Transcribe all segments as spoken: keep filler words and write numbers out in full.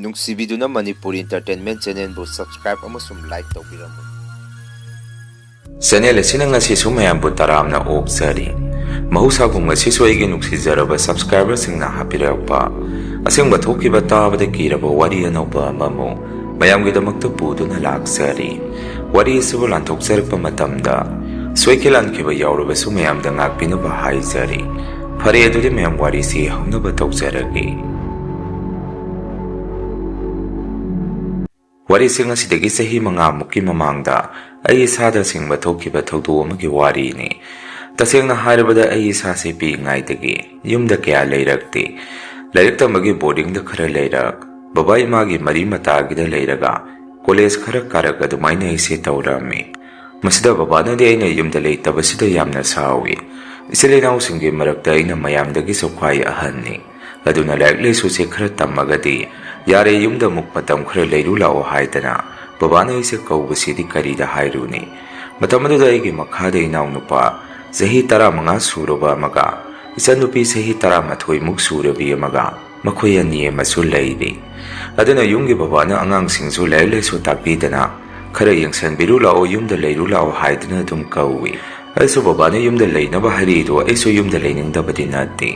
ꯅꯨꯡꯁꯤꯕꯤꯗꯨꯅ Manipuri Entertainment Channelꯕꯨ subscribe ꯑꯃꯁꯨꯡ like ꯇꯧꯕꯤꯔꯝꯃꯨ꯫ Channel ꯑꯁꯤꯅ ꯉꯁꯤꯁꯨ ꯃꯌꯥꯝꯕꯨ ꯇꯔꯥꯝꯅ ꯑꯣꯛꯆꯔꯤ꯫ ꯃꯍꯧꯁꯥꯒꯨꯝ ꯉꯁꯤꯁꯨ ꯑꯩꯒꯤ ꯅꯨꯡꯁꯤꯖꯔꯕ subscriberꯁꯤꯡꯅ ꯍꯥꯞꯄꯤꯔꯛꯄ ꯑꯁꯦꯡꯕ ꯊꯣꯛꯈꯤꯕ ꯇꯥꯕꯗ ꯀꯤꯔꯕ ꯋꯥꯔꯤ ꯑꯅꯧꯕ ꯑꯃꯕꯨ ꯃꯌꯥꯝꯒꯤꯗꯃꯛꯇ ꯄꯨꯗꯨꯅ ꯂꯥꯛꯆꯔꯤ꯫ ꯋꯥꯔꯤ ꯑꯁꯤꯕꯨ ꯂꯥꯟꯊꯣꯛꯆꯔꯛꯄ ꯃꯇꯝꯗ ꯁꯣꯏꯈꯤ ꯂꯥꯟꯈꯤꯕ ꯌꯥꯎꯔꯕꯁꯨ ꯃꯌꯥꯝꯗ ꯉꯥꯛꯄꯤꯅꯕ ꯍꯥꯏꯖꯔꯤ꯫ ꯐꯔꯦ, ꯑꯗꯨꯗꯤ ꯃꯌꯥꯝ ꯋꯥꯔꯤꯁꯤ ꯍꯧꯅꯕ ꯇꯧꯖꯔꯒꯦ꯫ ꯋꯥꯔꯤꯁꯤꯡ ꯑꯁꯤꯗꯒꯤ ꯆꯍꯤ ꯃꯉꯥꯃꯨꯛꯀꯤ ꯃꯃꯥꯡꯗ ꯑꯩ ꯏꯁꯥꯗ ꯁꯤꯡꯕ ꯊꯣꯛꯈꯤꯕ ꯊꯧꯗꯣꯛ ꯑꯃꯒꯤ ꯋꯥꯔꯤꯅꯤ꯫ ꯇꯁꯦꯡꯅ ꯍꯥꯏꯔꯕꯗ, ꯑꯩ ꯏꯁꯥꯁꯦ ꯄꯤꯛꯏꯉꯩꯗꯒꯤ ꯌꯨꯝꯗ ꯀꯌꯥ ꯂꯩꯔꯛꯇꯦ꯫ ꯂꯥꯏꯔꯤꯛ ꯇꯝꯕꯒꯤ boardingꯗ ꯈꯔ ꯂꯩꯔꯛ, ꯕꯕꯥ ꯏꯃꯥꯒꯤ ꯃꯔꯤ ꯃꯇꯥꯒꯤꯗ ꯂꯩꯔꯒ college ꯈꯔ ꯀꯥꯔꯛ, ꯑꯗꯨꯃꯥꯏꯅ ꯑꯩꯁꯦ ꯇꯧꯔꯝꯃꯤ꯫ ꯃꯁꯤꯗ ꯕꯕꯥꯅꯗꯤ ꯑꯩꯅ ꯌꯨꯝꯗ ꯂꯩꯇꯕꯁꯤꯗ ꯌꯥꯝꯅ ꯁꯥꯎꯏ꯫ ꯏꯆꯤꯜ ꯏꯅꯥꯎꯁꯤꯡꯒꯤ ꯃꯔꯛꯇ ꯑꯩꯅ ꯃꯌꯥꯝꯗꯒꯤꯁꯨ ꯈ꯭ꯋꯥꯏ ꯑꯍꯟꯅꯤ꯫ ꯑꯗꯨꯅ ꯂꯥꯏꯔꯤꯛ ꯂꯥꯏꯁꯨꯁꯦ ꯈꯔ ꯇꯝꯃꯒꯗꯤ ꯌꯥꯔꯦ, ꯌꯨꯝꯗ ꯑꯃꯨꯛ ꯃꯇꯝ ꯈꯔ ꯂꯩꯔꯨ ꯂꯥꯛꯑꯣ ꯍꯥꯏꯗꯅ ꯕꯕꯥꯅ ꯑꯩꯁꯦ ꯀꯧꯕꯁꯤꯗꯤ ꯀꯔꯤꯗ ꯍꯥꯏꯔꯨꯅꯤ꯫ ꯃꯇꯝ ꯑꯗꯨꯗ ꯑꯩꯒꯤ ꯃꯈꯥꯗ ꯏꯅꯥꯎꯅꯨꯄꯥ ꯆꯍꯤ ꯇꯔꯥꯃꯉꯥ ꯁꯨꯔꯕ ꯑꯃꯒ ꯏꯆꯟꯅꯨꯄꯤ ꯆꯍꯤ ꯇꯔꯥꯃꯥꯊꯣꯏꯃꯨꯛ ꯁꯨꯔꯕꯤ ꯑꯃꯒ ꯃꯈꯣꯏ ꯑꯅꯤ ꯑꯃꯁꯨ ꯂꯩꯔꯤ꯫ ꯑꯗꯨꯅ ꯌꯨꯝꯒꯤ ꯕꯕꯥꯅ ꯑꯉꯥꯡꯁꯤꯡꯁꯨ ꯂꯥꯏꯔꯤꯛ ꯂꯥꯏꯁꯨ ꯇꯥꯛꯄꯤꯗꯅ ꯈꯔ ꯌꯦꯡꯁꯤꯟꯕꯤꯔꯨ ꯂꯥꯛꯑꯣ, ꯌꯨꯝꯗ ꯂꯩꯔꯨ ꯂꯥꯛꯑꯣ ꯍꯥꯏꯗꯨꯅ ꯑꯗꯨꯝ ꯀꯧꯏ꯫ ꯑꯩꯁꯨ ꯕꯕꯥꯅ ꯌꯨꯝꯗ ꯂꯩꯅꯕ ꯍꯥꯏꯔꯛꯏꯗꯣ ꯑꯩꯁꯨ ꯌꯨꯝꯗ ꯂꯩꯅꯤꯡꯗꯕꯗꯤ ꯅꯠꯇꯦ,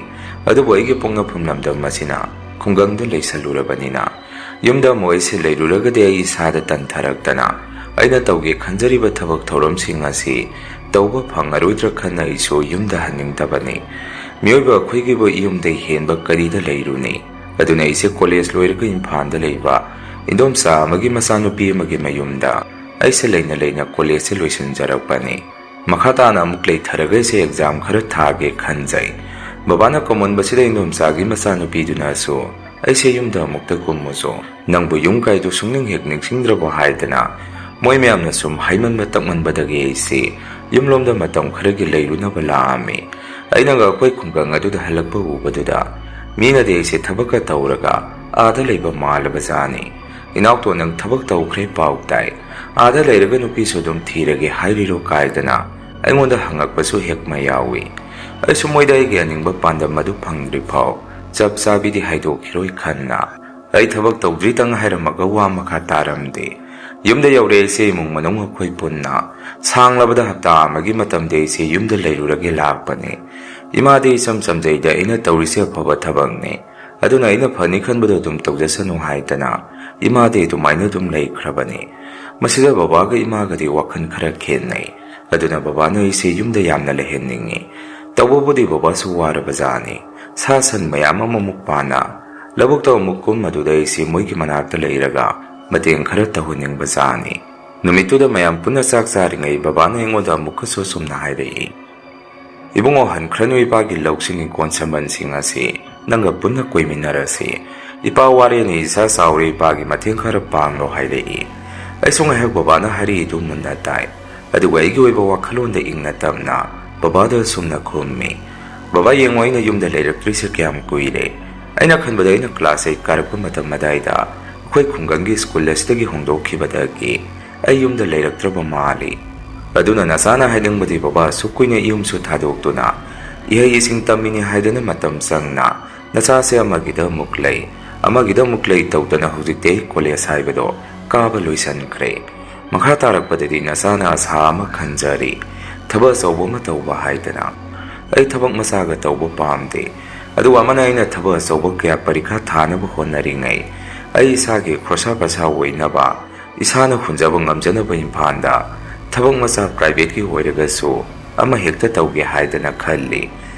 ꯑꯗꯨꯕꯨ ꯑꯩꯒꯤ ꯄꯣꯛꯅꯐꯝ ꯂꯝꯗꯝ ꯑꯁꯤꯅ ꯈꯨꯡꯒꯪꯗ ꯂꯩꯁꯜꯂꯨꯔꯕꯅꯤꯅ ꯌꯨꯝꯗ ꯑꯃꯨꯛ ꯑꯩꯁꯦ ꯂꯩꯔꯨꯔꯒꯗꯤ ꯑꯩ ꯏꯁꯥꯗ ꯇꯟꯊꯔꯛꯇꯅ ꯑꯩꯅ ꯇꯧꯒꯦ ꯈꯟꯖꯔꯤꯕ ꯊꯕꯛ ꯊꯧꯔꯝꯁꯤꯡ ꯑꯁꯤ ꯇꯧꯕ ꯐꯪꯉꯔꯣꯏꯗ꯭ꯔꯥ ꯈꯟꯅ ꯑꯩꯁꯨ ꯌꯨꯝꯗ ꯍꯟꯅꯤꯡꯗꯕꯅꯤ꯫ ꯃꯤꯑꯣꯏꯕ ꯑꯩꯈꯣꯏꯒꯤꯕꯨ ꯌꯨꯝꯗꯩ ꯍꯦꯟꯕ ꯀꯔꯤꯗ ꯂꯩꯔꯨꯅꯤ? ꯑꯗꯨꯅ ꯑꯩꯁꯦ college ꯂꯣꯏꯔꯒ ꯏꯝꯐꯥꯜꯗ ꯂꯩꯕ ꯏꯟꯗꯣꯝꯆꯥ ꯑꯃꯒꯤ ꯃꯆꯥꯅꯨꯄꯤ ꯑꯃꯒꯤ ꯃꯌꯨꯝꯗ ꯑꯩꯁꯦ ꯂꯩꯅ ꯂꯩꯅ collegeꯁꯦ ꯂꯣꯏꯁꯤꯟꯖꯔꯛꯄꯅꯤ꯫ ꯃꯈꯥ ꯇꯥꯅ ꯑꯃꯨꯛ ꯂꯩꯊꯔꯒ ꯑꯩꯁꯦ exam ꯈꯔ ꯊꯥꯒꯦ ꯈꯟꯖꯩ꯫ ꯕꯕꯥꯅ ꯀꯧꯃꯟꯕꯁꯤꯗ ꯏꯟꯗꯣꯝꯆꯥꯒꯤ ꯃꯆꯥꯅꯨꯄꯤꯗꯨꯅꯁꯨ ꯑꯩꯁꯦ ꯌꯨꯝꯗ ꯑꯃꯨꯛꯇ ꯀꯨꯝꯃꯨꯁꯨ, ꯅꯪꯕꯨ ꯌꯨꯝ ꯀꯥꯏꯗꯨ ꯁꯨꯡꯅꯤꯡ ꯍꯦꯛ ꯅꯤꯡꯁꯤꯡꯗ꯭ꯔꯕꯣ ꯍꯥꯏꯗꯅ ꯃꯣꯏ ꯃꯌꯥꯝꯅ ꯁꯨꯝ ꯍꯥꯏꯃꯟꯕ ꯇꯛꯃꯟꯕꯗꯒꯤ ꯑꯩꯁꯦ ꯌꯨꯝꯂꯣꯝꯗ ꯃꯇꯝ ꯈꯔꯒꯤ ꯂꯩꯔꯨꯅꯕ ꯂꯥꯛꯑꯝꯃꯤ꯫ ꯑꯩꯅꯒ ꯑꯩꯈꯣꯏ ꯈꯨꯡꯒꯪ ꯑꯗꯨꯗ ꯍꯜꯂꯛꯄ ꯎꯕꯗꯨꯗ ꯃꯤꯅꯗꯤ ꯑꯩꯁꯦ ꯊꯕꯛꯀ ꯇꯧꯔꯒ ꯑꯥꯗ ꯂꯩꯕ ꯃꯥꯜꯂꯕꯖꯥꯠꯅꯤ꯫ "ꯏꯅꯥꯎꯇꯣ, ꯅꯪ ꯊꯕꯛ ꯇꯧꯈ꯭ꯔꯦ ꯄꯥꯎ ꯇꯥꯏ, ꯑꯥꯗ ꯂꯩꯔꯒ ꯅꯨꯄꯤꯁꯨ ꯑꯗꯨꯝ ꯊꯤꯔꯒꯦ ꯍꯥꯏꯔꯤꯔꯣ?" ꯀꯥꯏꯗꯅ ꯑꯩꯉꯣꯟꯗ ꯍꯪꯉꯛꯄꯁꯨ ꯍꯦꯛ ꯃꯌꯥꯎꯏ꯫ ꯑꯩꯁꯨ ꯃꯣꯏꯗ ꯑꯩꯒꯤ ꯑꯅꯤꯡꯕ ꯄꯥꯟꯗꯝ ꯑꯗꯨ ꯐꯪꯗ꯭ꯔꯤ ꯐꯥꯎ ꯆꯞ ꯆꯥꯕꯤꯗꯤ ꯍꯥꯏꯗꯣꯛꯈꯤꯔꯣꯏ ꯈꯟꯅ ꯑꯩ ꯊꯕꯛ ꯇꯧꯗ꯭ꯔꯤꯇꯪ ꯍꯥꯏꯔꯝꯃꯒ ꯋꯥ ꯃꯈꯥ ꯇꯥꯔꯝꯗꯦ꯫ ꯌꯨꯝꯗ ꯌꯧꯔꯦ ꯑꯩꯁꯦ, ꯏꯃꯨꯡ ꯃꯅꯨꯡ ꯑꯩꯈꯣꯏ ꯄꯨꯟꯅ꯫ ꯁꯥꯡꯂꯕꯗ ꯍꯞꯇꯥ ꯑꯃꯒꯤ ꯃꯇꯝꯗꯤ ꯑꯩꯁꯦ ꯌꯨꯝꯗ ꯂꯩꯔꯨꯔꯒꯦ ꯂꯥꯛꯄꯅꯦ꯫ ꯏꯃꯥꯗꯤ ꯏꯆꯝ ꯆꯝꯖꯩꯗ, ꯑꯩꯅ ꯇꯧꯔꯤꯁꯦ ꯑꯐꯕ ꯊꯕꯛꯅꯤ, ꯑꯗꯨꯅ ꯑꯩꯅ ꯐꯅꯤ ꯈꯟꯕꯗꯣ ꯑꯗꯨꯝ ꯇꯧꯖꯁꯅꯨ ꯍꯥꯏꯗꯅ ꯏꯃꯥꯗꯤ ꯑꯗꯨꯃꯥꯏꯅ ꯑꯗꯨꯝ ꯂꯩꯈ꯭ꯔꯕꯅꯤ꯫ ꯃꯁꯤꯗ ꯕꯕꯥꯒ ꯏꯃꯥꯒꯗꯤ ꯋꯥꯈꯜ ꯈꯔ ꯈꯦꯠꯅꯩ꯫ ꯑꯗꯨꯅ ꯕꯕꯥꯅ ꯑꯩꯁꯦ ꯌꯨꯝꯗ ꯌꯥꯝꯅ ꯂꯩꯍꯟꯅꯤꯡꯉꯤ꯫ ꯇꯧꯕꯕꯨꯗꯤ ꯕꯕꯥꯁꯨ ꯋꯥꯔꯕꯖꯥꯠꯅꯤ꯫ ꯁꯥ ꯁꯟ ꯃꯌꯥꯝ ꯑꯃ ꯑꯃꯨꯛ ꯄꯥꯅ ꯂꯧꯕꯨꯛꯇ ꯑꯃꯨꯛ ꯀꯨꯝ, ꯑꯗꯨꯗ ꯑꯩꯁꯦ ꯃꯣꯏꯒꯤ ꯃꯅꯥꯛꯇ ꯂꯩꯔꯒ ꯃꯇꯦꯡ ꯈꯔ ꯇꯧꯍꯟꯅꯤꯡꯕꯖꯥꯠꯅꯤ꯫ ꯅꯨꯃꯤꯠꯇꯨꯗ ꯃꯌꯥꯝ ꯄꯨꯟꯅ ꯆꯥꯛ ꯆꯥꯔꯤꯉꯩ ꯕꯕꯥꯅ ꯑꯩꯉꯣꯟꯗ ꯑꯃꯨꯛꯀꯁꯨ ꯑꯁꯨꯝꯅ ꯍꯥꯏꯔꯛꯏ, "ꯏꯕꯨꯡꯉꯣ, ꯍꯟꯈ꯭ꯔꯅꯨ, ꯏꯄꯥꯒꯤ ꯂꯧꯁꯤꯡ ꯏꯪꯈꯣꯜ ꯁꯝꯕꯜꯁꯤꯡ ꯑꯁꯤ ꯅꯪꯒ ꯄꯨꯟꯅ ꯀꯣꯏꯃꯤꯟꯅꯔꯁꯤ꯫ ꯏꯄꯥ ꯋꯥꯔꯦꯅꯦ, ꯏꯆꯥ ꯆꯥꯎꯔꯦ, ꯏꯄꯥꯒꯤ ꯃꯇꯦꯡ ꯈꯔ ꯄꯥꯡꯂꯣ" ꯍꯥꯏꯔꯛꯏ꯫ ꯑꯩꯁꯨ ꯉꯥꯏꯍꯥꯛ ꯕꯕꯥꯅ ꯍꯥꯏꯔꯛꯏꯗꯨ ꯃꯨꯟꯅ ꯇꯥꯏ, ꯑꯗꯨꯒ ꯑꯩꯒꯤ ꯑꯣꯏꯕ ꯋꯥꯈꯜꯂꯣꯟꯗ ꯏꯪꯅ ꯇꯞꯅ ꯕꯕꯥꯗ ꯑꯁꯨꯝꯅ ꯈꯨꯝꯃꯤ, "ꯕꯕꯥ, ꯌꯦꯡꯉꯣ, ꯑꯩꯅ ꯌꯨꯝꯗ ꯂꯩꯔꯛꯇ꯭ꯔꯤꯁꯦ ꯀꯌꯥꯝ ꯀꯨꯏꯔꯦ꯫ ꯑꯩꯅ ꯈꯟꯕꯗ ꯑꯩꯅ class eight ꯀꯥꯔꯛꯄ ꯃꯇꯝ ꯑꯗꯥꯏꯗ ꯑꯩꯈꯣꯏ ꯈꯨꯡꯒꯪꯒꯤ ꯁ꯭ꯀꯨꯜ ꯑꯁꯤꯗꯒꯤ ꯍꯣꯡꯗꯣꯛꯈꯤꯕꯗꯒꯤ ꯑꯩ ꯌꯨꯝꯗ ꯂꯩꯔꯛꯇ꯭ꯔꯕ ꯃꯥꯜꯂꯤ꯫ ꯑꯗꯨꯅ ꯅꯆꯥꯅ ꯍꯥꯏꯅꯤꯡꯕꯗꯤ, ꯕꯕꯥ ꯑꯁꯨꯛ ꯀꯨꯏꯅ ꯌꯨꯝꯁꯨ ꯊꯥꯗꯣꯛꯇꯨꯅ ꯏꯍꯩ ꯏꯁꯤꯡ ꯇꯝꯃꯤꯅꯤ ꯍꯥꯏꯗꯅ ꯃꯇꯝ ꯆꯪꯅ ꯅꯆꯥꯁꯦ ꯑꯃꯒꯤꯗ ꯑꯃꯨꯛ ꯂꯩ, ꯑꯃꯒꯤꯗ ꯑꯃꯨꯛ ꯂꯩ ꯇꯧꯗꯅ ꯍꯧꯖꯤꯛꯇꯤ ꯑꯩ ꯀꯣꯂꯦꯖ ꯍꯥꯏꯕꯗꯣ ꯀꯥꯕ ꯂꯣꯏꯁꯤꯟꯈ꯭ꯔꯦ꯫ ꯃꯈꯥ ꯇꯥꯔꯛꯄꯗꯗꯤ ꯅꯆꯥꯅ ꯑꯁꯥ ꯑꯃ ꯈꯟꯖꯔꯤ, ꯊꯕꯛ ꯑꯆꯧꯕ ꯑꯃ ꯇꯧꯕ ꯍꯥꯏꯗꯅ꯫ ꯑꯩ ꯊꯕꯛ ꯃꯆꯥꯒ ꯇꯧꯕ ꯄꯥꯝꯗꯦ꯫ ꯑꯗꯨꯒ ꯑꯃꯅ ꯑꯩꯅ ꯊꯕꯛ ꯑꯆꯧꯕ ꯀꯌꯥ ꯄꯔꯤꯈꯥ ꯊꯥꯅꯕ ꯍꯣꯠꯅꯔꯤꯉꯩ ꯑꯩ ꯏꯁꯥꯒꯤ ꯈꯣꯔꯁꯥ ꯄꯁꯥ ꯑꯣꯏꯅꯕ, ꯏꯁꯥꯅ ꯍꯨꯟꯖꯕ ꯉꯝꯖꯅꯕ ꯏꯝꯐꯥꯜꯗ ꯊꯕꯛ ꯃꯆꯥ privateꯀꯤ ꯑꯣꯏꯔꯒꯁꯨ ꯑꯃ ꯍꯦꯛꯇ ꯇꯧꯒꯦ ꯍꯥꯏꯗꯅ ꯈꯜꯂꯤ꯫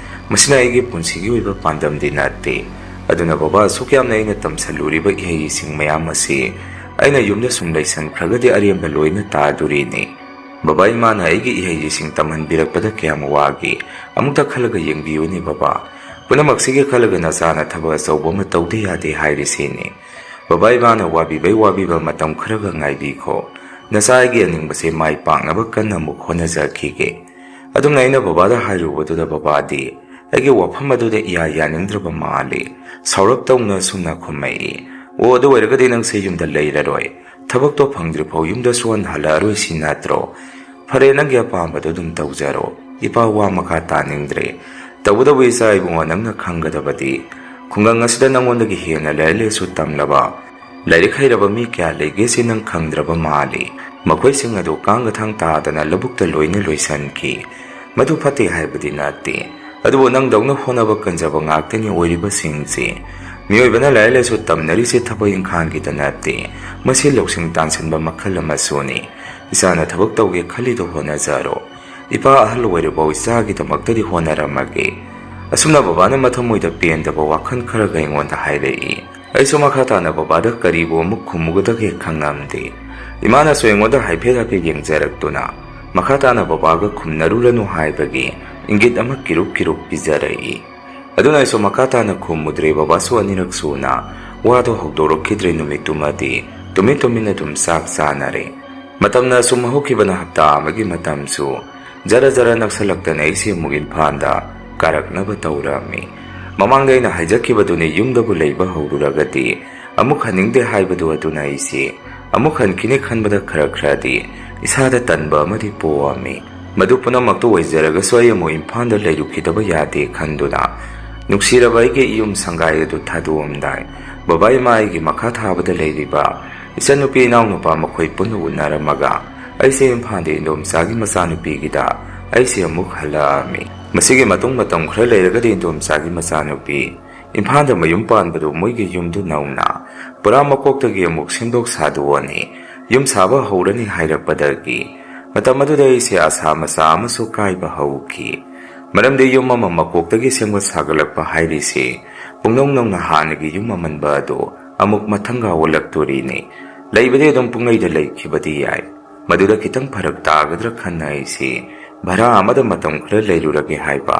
ꯃꯁꯤꯅ ꯑꯩꯒꯤ ꯄꯨꯟꯁꯤꯒꯤ ꯑꯣꯏꯕ ꯄꯥꯟꯗꯝꯗꯤ ꯅꯠꯇꯦ꯫ ꯑꯗꯨꯅ ꯕꯕꯥ, ꯑꯁꯨꯛ ꯌꯥꯝꯅ ꯑꯩꯅ ꯇꯝꯁꯜꯂꯨꯔꯤꯕ ꯏꯍꯩ ꯏꯁꯤꯡ ꯃꯌꯥꯝ ꯑꯁꯤ ꯑꯩꯅ ꯌꯨꯝꯗ ꯁꯨꯝ ꯂꯩꯁꯟꯈ꯭ꯔꯒꯗꯤ ꯑꯔꯦꯝꯕ ꯂꯣꯏꯅ ꯇꯥꯗꯣꯔꯤꯅꯤ꯫ ꯕꯕꯥ ꯏꯃꯥꯅ ꯑꯩꯒꯤ ꯏꯍꯩ ꯏꯁꯤꯡ ꯇꯝꯍꯟꯕꯤꯔꯛꯄꯗ ꯀꯌꯥꯝ ꯋꯥꯒꯦ, ꯑꯃꯨꯛꯇ ꯈꯜꯂꯒ ꯌꯦꯡꯕꯤꯌꯨꯅꯦ ꯕꯕꯥ꯫ ꯄꯨꯝꯅꯃꯛꯁꯤꯒꯤ ꯈꯜꯂꯒ ꯅꯆꯥꯅ ꯊꯕꯛ ꯑꯆꯧꯕ ꯑꯃ ꯇꯧꯗ ꯌꯥꯗꯦ ꯍꯥꯏꯔꯤꯁꯤꯅꯤ꯫ ꯕꯕꯥ ꯏꯃꯥꯅ ꯋꯥꯕꯤꯕꯩ ꯋꯥꯕꯤꯕ ꯃꯇꯝ ꯈꯔꯒ ꯉꯥꯏꯕꯤꯈꯣ꯫ ꯅꯆꯥ ꯑꯩꯒꯤ ꯑꯅꯤꯡꯕꯁꯦ ꯃꯥꯏ ꯄꯥꯛꯅꯕ ꯀꯟꯅ ꯑꯃꯨꯛ ꯍꯣꯠꯅꯖꯈꯤꯒꯦ꯫ ꯑꯗꯨꯝꯅ ꯑꯩꯅ ꯕꯕꯥꯗ ꯍꯥꯏꯔꯨꯕꯗꯨꯗ ꯕꯕꯥꯗꯤ ꯑꯩꯒꯤ ꯋꯥꯐꯝ ꯑꯗꯨꯗ ꯏꯌꯥ ꯌꯥꯅꯤꯡꯗ꯭ꯔꯕ ꯃꯥꯜꯂꯤ꯫ ꯁꯥꯎꯔꯞ ꯇꯧꯅ ꯑꯁꯨꯝꯅ ꯈꯨꯝꯃꯛꯏ, "ꯑꯣ, ꯑꯗꯨ ꯑꯣꯏꯔꯒꯗꯤ ꯅꯪꯁꯦ ꯌꯨꯝꯗ ꯂꯩꯔꯔꯣꯏ꯫ ꯊꯕꯛꯇꯣ ꯐꯪꯗ꯭ꯔꯤꯐꯥꯎ ꯌꯨꯝꯗꯁꯨ ꯍꯟꯅ ꯍꯜꯂꯛꯑꯔꯣꯏ ꯁꯤ ꯅꯠꯇ꯭ꯔꯣ? ꯐꯔꯦ, ꯅꯪꯒꯤ ꯑꯄꯥꯝꯕꯗꯣ ꯑꯗꯨꯝ ꯇꯧꯖꯔꯣ꯫ ꯏꯄꯥ ꯋꯥ ꯃꯈꯥ ꯇꯥꯅꯤꯡꯗ꯭ꯔꯦ꯫ ꯇꯧꯕꯇꯕꯨ ꯏꯆꯥ ꯏꯕꯨꯡꯉꯣ, ꯅꯪꯅ ꯈꯪꯒꯗꯕꯗꯤ ꯈꯨꯡꯒꯪ ꯑꯁꯤꯗ ꯅꯪꯉꯣꯟꯗꯒꯤ ꯍꯦꯟꯅ ꯂꯥꯏꯔꯤꯛ ꯂꯥꯏꯁꯨ ꯇꯝꯂꯕ, ꯂꯥꯏꯔꯤꯛ ꯍꯩꯔꯕ ꯃꯤ ꯀꯌꯥ ꯂꯩꯒꯦ ꯁꯤ ꯅꯪ ꯈꯪꯗ꯭ꯔꯕ ꯃꯥꯜꯂꯤ꯫ ꯃꯈꯣꯏꯁꯤꯡ ꯑꯗꯨ ꯀꯥꯡꯒ ꯊꯥꯡ ꯇꯥꯗꯅ ꯂꯧꯕꯨꯛꯇ ꯂꯣꯏꯅ ꯂꯣꯏꯁꯤꯟꯈꯤ꯫ ꯃꯗꯨ ꯐꯠꯇꯦ ꯍꯥꯏꯕꯗꯤ ꯅꯠꯇꯦ, ꯑꯗꯨꯕꯨ ꯅꯪꯗꯧꯅ ꯍꯣꯠꯅꯕ ꯀꯟꯖꯕ ꯉꯥꯛꯇꯅꯤ ꯑꯣꯏꯔꯤꯕꯁꯤꯡꯁꯤ꯫ ꯃꯤꯑꯣꯏꯕꯅ ꯂꯥꯏꯔꯤꯛ ꯂꯥꯏꯁꯨ ꯇꯝꯅꯔꯤꯁꯦ ꯊꯕꯛ ꯏꯪꯈꯥꯡꯒꯤꯗ ꯅꯠꯇꯦ, ꯃꯁꯤ ꯂꯧꯁꯤꯡ ꯇꯥꯟꯁꯤꯟꯕ ꯃꯈꯜ ꯑꯃꯁꯨꯅꯤ꯫ ꯏꯆꯥꯅ ꯊꯕꯛ ꯇꯧꯒꯦ ꯈꯜꯂꯤꯗꯣ ꯍꯣꯠꯅꯖꯔꯣ꯫ ꯏꯄꯥ ꯑꯍꯜ ꯑꯣꯏꯔꯤꯕꯧ ꯏꯆꯥꯒꯤꯗꯃꯛꯇꯗꯤ ꯍꯣꯠꯅꯔꯝꯃꯒꯦ꯫ ꯑꯁꯨꯝꯅ ꯕꯕꯥꯅ ꯃꯊꯃꯣꯏꯗ ꯄꯦꯟꯗꯕ ꯋꯥꯈꯜ ꯈꯔꯒ ꯑꯩꯉꯣꯟꯗ ꯍꯥꯏꯔꯛꯏ꯫ ꯑꯩꯁꯨ ꯃꯈꯥ ꯇꯥꯅ ꯕꯕꯥꯗ ꯀꯔꯤꯕꯨ ꯑꯃꯨꯛ ꯈꯨꯝꯃꯨꯒꯗꯒꯦ ꯈꯪꯉꯝꯗꯦ꯫ ꯏꯃꯥꯅꯁꯨ ꯑꯩꯉꯣꯟꯗ ꯍꯥꯏꯐꯦꯠ ꯍꯥꯏꯐꯦꯠ ꯌꯦꯡꯖꯔꯛꯇꯨꯅ, "ꯃꯈꯥ ꯇꯥꯅ ꯕꯕꯥꯒ ꯈꯨꯝꯅꯔꯨꯔꯅꯨ" ꯍꯥꯏꯕꯒꯤ ꯏꯪꯒꯤꯠ ꯑꯃ ꯀꯤꯔꯨꯞ ꯀꯤꯔꯨꯞ ꯄꯤꯖꯔꯛꯏ꯫ ꯑꯗꯨꯅ ꯑꯩꯁꯨ ꯃꯈꯥ ꯇꯥꯅ ꯈꯨꯝꯃꯨꯗ꯭ꯔꯦ꯫ ꯕꯕꯥꯁꯨ ꯑꯅꯤꯔꯛ ꯁꯨꯅ ꯋꯥꯗꯣ ꯍꯧꯗꯣꯔꯛꯈꯤꯗ꯭ꯔꯦ꯫ ꯅꯨꯃꯤꯠꯇꯨꯃꯗꯤ ꯇꯨꯃꯤꯟ ꯇꯨꯃꯤꯟ ꯑꯗꯨꯝ ꯆꯥꯛ ꯆꯥꯅꯔꯦ꯫ ꯃꯇꯝꯅ ꯑꯁꯨꯝ ꯍꯧꯈꯤꯕꯅ ꯍꯞꯇꯥ ꯑꯃꯒꯤ ꯃꯇꯝꯁꯨ ꯖꯔ ꯖꯔ ꯅꯛꯁꯜꯂꯛꯇꯅ ꯑꯩꯁꯦ ꯑꯃꯨꯛ ꯏꯝꯐꯥꯜꯗ ꯀꯥꯔꯛꯅꯕ ꯇꯧꯔꯝꯃꯤ꯫ ꯃꯃꯥꯡꯗ ꯑꯩꯅ ꯍꯥꯏꯖꯈꯤꯕꯗꯨꯅꯤ, ꯌꯨꯝꯗꯕꯨ ꯂꯩꯕ ꯍꯧꯔꯨꯔꯒꯗꯤ ꯑꯃꯨꯛ ꯍꯟꯅꯤꯡꯗꯦ ꯍꯥꯏꯕꯗꯨ ꯑꯗꯨꯅ ꯑꯩꯁꯦ ꯑꯃꯨꯛ ꯍꯟꯈꯤꯅꯤ ꯈꯟꯕꯗ ꯈꯔ ꯈꯔꯗꯤ ꯏꯁꯥꯗ ꯇꯟꯕ ꯑꯃꯗꯤ ꯄꯣꯛꯑꯝꯃꯤ꯫ ꯃꯗꯨ ꯄꯨꯝꯅꯃꯛꯇ ꯑꯣꯏꯖꯔꯒꯁꯨ ꯑꯩ ꯑꯃꯨꯛ ꯏꯝꯐꯥꯜꯗ ꯂꯩꯔꯨꯈꯤꯗꯕ ꯌꯥꯗꯦ ꯈꯟꯗꯨꯅ ꯅꯨꯡꯁꯤꯔꯕ ꯑꯩꯒꯤ ꯏꯌꯨꯝ ꯁꯪꯒꯥꯏ ꯑꯗꯨ ꯊꯥꯗꯣꯛꯑꯝꯗꯥꯏ, ꯕꯕꯥ ꯏꯃꯥ ꯑꯩꯒꯤ ꯃꯈꯥ ꯊꯥꯕꯗ ꯂꯩꯔꯤꯕ ꯏꯆꯟꯅꯨꯄꯤ ꯏꯅꯥꯎꯅꯨꯄꯥ ꯃꯈꯣꯏ ꯄꯨꯟꯅ ꯎꯅꯔꯝꯃꯒ ꯑꯩꯁꯦ ꯏꯝꯐꯥꯜꯗ ꯏꯟꯗꯣꯝꯆꯥꯒꯤ ꯃꯆꯥꯅꯨꯄꯤꯒꯤꯗ ꯑꯩꯁꯦ ꯑꯃꯨꯛ ꯍꯜꯂꯛꯑꯝꯃꯤ꯫ ꯃꯁꯤꯒꯤ ꯃꯇꯨꯡ ꯃꯇꯝ ꯈꯔ ꯂꯩꯔꯒꯗꯤ ꯏꯟꯗꯣꯝꯆꯥꯒꯤ ꯃꯆꯥꯅꯨꯄꯤ ꯏꯝꯐꯥꯜꯗ ꯃꯌꯨꯝ ꯄꯥꯟꯕꯗꯨ ꯃꯣꯏꯒꯤ ꯌꯨꯝꯗꯨ ꯅꯧꯅ ꯄꯨꯔꯥ ꯃꯀꯣꯛꯇꯒꯤ ꯑꯃꯨꯛ ꯁꯦꯝꯗꯣꯛ ꯁꯥꯗꯣꯛꯑꯅꯤ, ꯌꯨꯝ ꯁꯥꯕ ꯍꯧꯔꯅꯤ ꯍꯥꯏꯔꯛꯄꯗꯒꯤ ꯃꯇꯝ ꯑꯗꯨꯗ ꯑꯩꯁꯦ ꯑꯁꯥ ꯃꯆꯥ ꯑꯃꯁꯨ ꯀꯥꯏꯕ ꯍꯧꯈꯤ꯫ ꯃꯔꯝꯗꯤ ꯌꯨꯝ ꯑꯃ ꯃꯀꯣꯛꯇꯒꯤ ꯁꯦꯝꯒꯠ ꯁꯥꯒꯠꯂꯛꯄ ꯍꯥꯏꯔꯤꯁꯦ ꯄꯨꯡꯅꯧ ꯅꯧꯅ ꯍꯥꯟꯅꯒꯤ ꯌꯨꯝ ꯑꯃꯟꯕ ꯑꯗꯨ ꯑꯃꯨꯛ ꯃꯊꯪꯒ ꯑꯣꯜꯂꯛꯇꯣꯔꯤꯅꯤ꯫ ꯂꯩꯕꯗꯤ ꯑꯗꯨꯝ ꯄꯨꯡꯂꯩꯗ ꯂꯩꯈꯤꯕꯗꯤ ꯌꯥꯏ꯫ ꯃꯗꯨꯗ ꯈꯤꯇꯪ ꯐꯔꯛ ꯇꯥꯒꯗ꯭ꯔꯥ ꯈꯟꯅ ꯑꯩꯁꯤ ꯚꯔꯥ ꯑꯃꯗ ꯃꯇꯝ ꯈꯔ ꯂꯩꯔꯨꯔꯒꯦ ꯍꯥꯏꯕ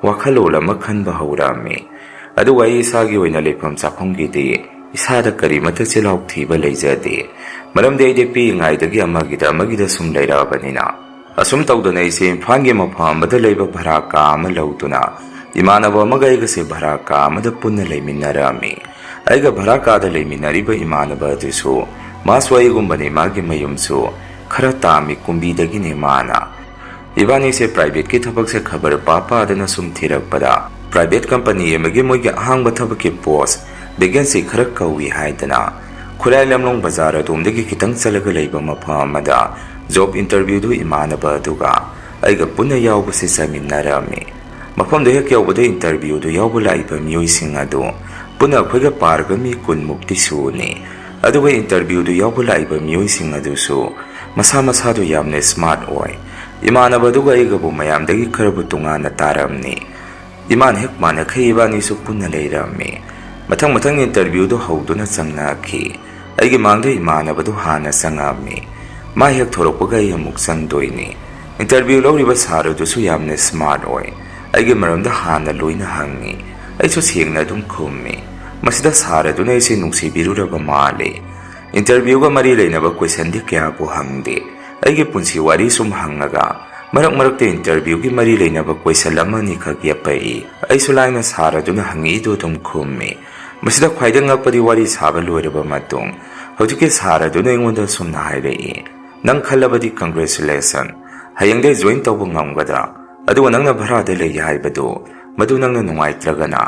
ꯋꯥꯈꯜꯂꯣꯟ ꯑꯃ ꯈꯟꯕ ꯍꯧꯔꯛꯑꯝꯃꯤ꯫ ꯑꯗꯨꯒ ꯑꯩ ꯏꯁꯥꯒꯤ ꯑꯣꯏꯅ ꯂꯩꯐꯝ ꯆꯥꯐꯝꯒꯤꯗꯤ ꯏꯁꯥꯗ ꯀꯔꯤꯃꯠꯇ ꯆꯤꯜꯍꯥꯎ ꯊꯤꯕ ꯂꯩꯖꯗꯦ꯫ ꯃꯔꯝꯗꯤ ꯑꯩꯗꯤ ꯄꯤꯛꯏꯉꯩꯗꯒꯤ ꯑꯃꯒꯤꯗ ꯑꯃꯒꯤꯗ ꯁꯨꯝ ꯂꯩꯔꯛꯑꯕꯅꯤꯅ꯫ ꯑꯁꯨꯝ ꯇꯧꯗꯅ ꯑꯩꯁꯦ ꯏꯝꯐꯥꯜꯒꯤ ꯃꯐꯝ ꯑꯃꯗ ꯂꯩꯕ ꯚꯔꯥ ꯀꯥ ꯑꯃ ꯂꯧꯗꯨꯅ ꯏꯃꯥꯟꯅꯕ ꯑꯃꯒ ꯑꯩꯒꯁꯦ ꯚꯔꯥ ꯀꯥ ꯑꯃꯗ ꯄꯨꯟꯅ ꯂꯩꯃꯤꯟꯅꯔꯛꯑꯝꯃꯤ꯫ ꯑꯩꯒ ꯚꯔꯥ ꯀꯥꯗ ꯂꯩꯃꯤꯟꯅꯔꯤꯕ ꯏꯃꯥꯟꯅꯕ ꯑꯗꯨꯁꯨ ꯃꯥꯁꯨ ꯑꯩꯒꯨꯝꯕꯅꯤ, ꯃꯥꯒꯤ ꯃꯌꯨꯝꯁꯨ ꯈꯔ ꯇꯥꯝꯃꯤ, ꯀꯨꯝꯕꯤꯗꯒꯤꯅꯤ ꯃꯥꯅ꯫ ꯏꯕꯥꯅꯤꯁꯦ ꯄ꯭ꯔꯥꯏꯚꯦꯠꯀꯤ ꯊꯕꯛꯁꯦ ꯈꯕꯔ ꯄꯥ ꯄꯥꯗꯅ ꯁꯨꯝ ꯊꯤꯔꯛꯄꯗ private company ꯑꯃꯒꯤ ꯃꯣꯏꯒꯤ ꯑꯍꯥꯡꯕ ꯊꯕꯛꯀꯤ post vacancy ꯈꯔ ꯀꯧꯏ ꯍꯥꯏꯗꯅ ꯈꯨꯔꯥꯏ ꯂꯝꯂꯣꯡ ꯕꯖꯥꯔ ꯑꯗꯣꯝꯗꯒꯤ ꯈꯤꯇꯪ ꯆꯠꯂꯒ ꯂꯩꯕ ꯃꯐꯝ ꯑꯃꯗ job interviewꯗꯨ ꯏꯃꯥꯟꯅꯕ ꯑꯗꯨꯒ ꯑꯩꯒ ꯄꯨꯟꯅ ꯌꯥꯎꯕꯁꯤ ꯆꯠꯃꯤꯟꯅꯔꯝꯃꯤ꯫ ꯃꯐꯝꯗꯨ ꯍꯦꯛ ꯌꯧꯕꯗ interviewꯗꯨ ꯌꯥꯎꯕ ꯂꯥꯛꯏꯕ ꯃꯤꯑꯣꯏꯁꯤꯡ ꯑꯗꯨ ꯄꯨꯟꯅ ꯑꯩꯈꯣꯏꯒ ꯄꯥꯔꯒ ꯃꯤ ꯀꯨꯟꯃꯨꯛꯇꯤ ꯁꯨꯅꯤ꯫ ꯑꯗꯨꯒ interviewꯗꯨ ꯌꯥꯎꯕ ꯂꯥꯛꯏꯕ ꯃꯤꯑꯣꯏꯁꯤꯡ ꯑꯗꯨꯁꯨ ꯃꯁꯥ ꯃꯁꯥꯗꯨ ꯌꯥꯝꯅ smart ꯑꯣꯏ꯫ ꯏꯃꯥꯟꯅꯕ ꯑꯗꯨꯒ ꯑꯩꯒꯕꯨ ꯃꯌꯥꯝꯗꯒꯤ ꯈꯔꯕꯨ ꯇꯣꯉꯥꯟꯅ ꯇꯥꯔꯝꯅꯤ꯫ ꯏꯃꯥꯟ ꯍꯦꯛ ꯃꯥꯟꯅꯈꯩ ꯏꯕꯥꯅꯤꯁꯨ ꯄꯨꯟꯅ ꯂꯩꯔꯝꯃꯤ꯫ ꯃꯊꯪ ꯃꯊꯪ interviewꯗꯨ ꯍꯧꯗꯨꯅ ꯆꯪꯅꯈꯤ꯫ ꯑꯩꯒꯤ ꯃꯥꯡꯗ ꯏꯃꯥꯟꯅꯕꯗꯨ ꯍꯥꯟꯅ ꯆꯪꯉꯝꯃꯤ꯫ ꯃꯥ ꯍꯦꯛ ꯊꯣꯔꯛꯄꯒ ꯑꯩ ꯑꯃꯨꯛ ꯆꯪꯗꯣꯏꯅꯤ꯫ Interview ꯂꯧꯔꯤꯕ sir ꯑꯗꯨꯁꯨ ꯌꯥꯝꯅ smart ꯑꯣꯏ꯫ ꯑꯩꯒꯤ ꯃꯔꯝꯗ ꯍꯥꯟꯅ ꯂꯣꯏꯅ ꯍꯪꯉꯤ꯫ ꯑꯩꯁꯨ ꯁꯦꯡꯅ ꯑꯗꯨꯝ ꯈꯨꯝꯃꯤ꯫ ꯃꯁꯤꯗ sir ꯑꯗꯨꯅ ꯑꯩꯁꯦ ꯅꯨꯡꯁꯤꯕꯤꯔꯨꯔꯕ ꯃꯥꯜꯂꯤ꯫ Interviewꯒ ꯃꯔꯤ ꯂꯩꯅꯕ questionꯗꯤ ꯀꯌꯥꯕꯨ ꯍꯪꯗꯦ꯫ ꯑꯩꯒꯤ ꯄꯨꯟꯁꯤ ꯋꯥꯔꯤ ꯁꯨꯝ ꯍꯪꯉꯒ ꯃꯔꯛ ꯃꯔꯛꯇ interviewꯒꯤ ꯃꯔꯤ ꯂꯩꯅꯕ question ꯑꯃꯅꯤꯈꯛ ꯌꯦꯞꯄꯛꯏ꯫ ꯑꯩꯁꯨ ꯂꯥꯏꯅ sir ꯑꯗꯨꯅ ꯍꯪꯉꯛꯏꯗꯨ ꯑꯗꯨꯝ ꯈꯨꯝꯃꯤ꯫ ꯃꯁꯤꯗ ꯈ꯭ꯋꯥꯏꯗꯩ ꯉꯛꯄꯗꯤ ꯋꯥꯔꯤ ꯁꯥꯕ ꯂꯣꯏꯔꯕ ꯃꯇꯨꯡ ꯍꯧꯖꯤꯛꯀꯤ sir ꯑꯗꯨꯅ ꯑꯩꯉꯣꯟꯗ ꯁꯨꯝꯅ ꯍꯥꯏꯔꯛꯏ, "ꯅꯪ ꯈꯜꯂꯕꯗꯤ congratulation꯫ ꯍꯌꯦꯡꯗꯩ join ꯇꯧꯕ ꯉꯝꯒꯗ꯭ꯔꯥ? ꯑꯗꯨꯒ ꯅꯪꯅ ꯚꯔꯥꯗ ꯂꯩ ꯍꯥꯏꯕꯗꯨ, ꯃꯗꯨ ꯅꯪꯅ ꯅꯨꯡꯉꯥꯏꯇ꯭ꯔꯒꯅ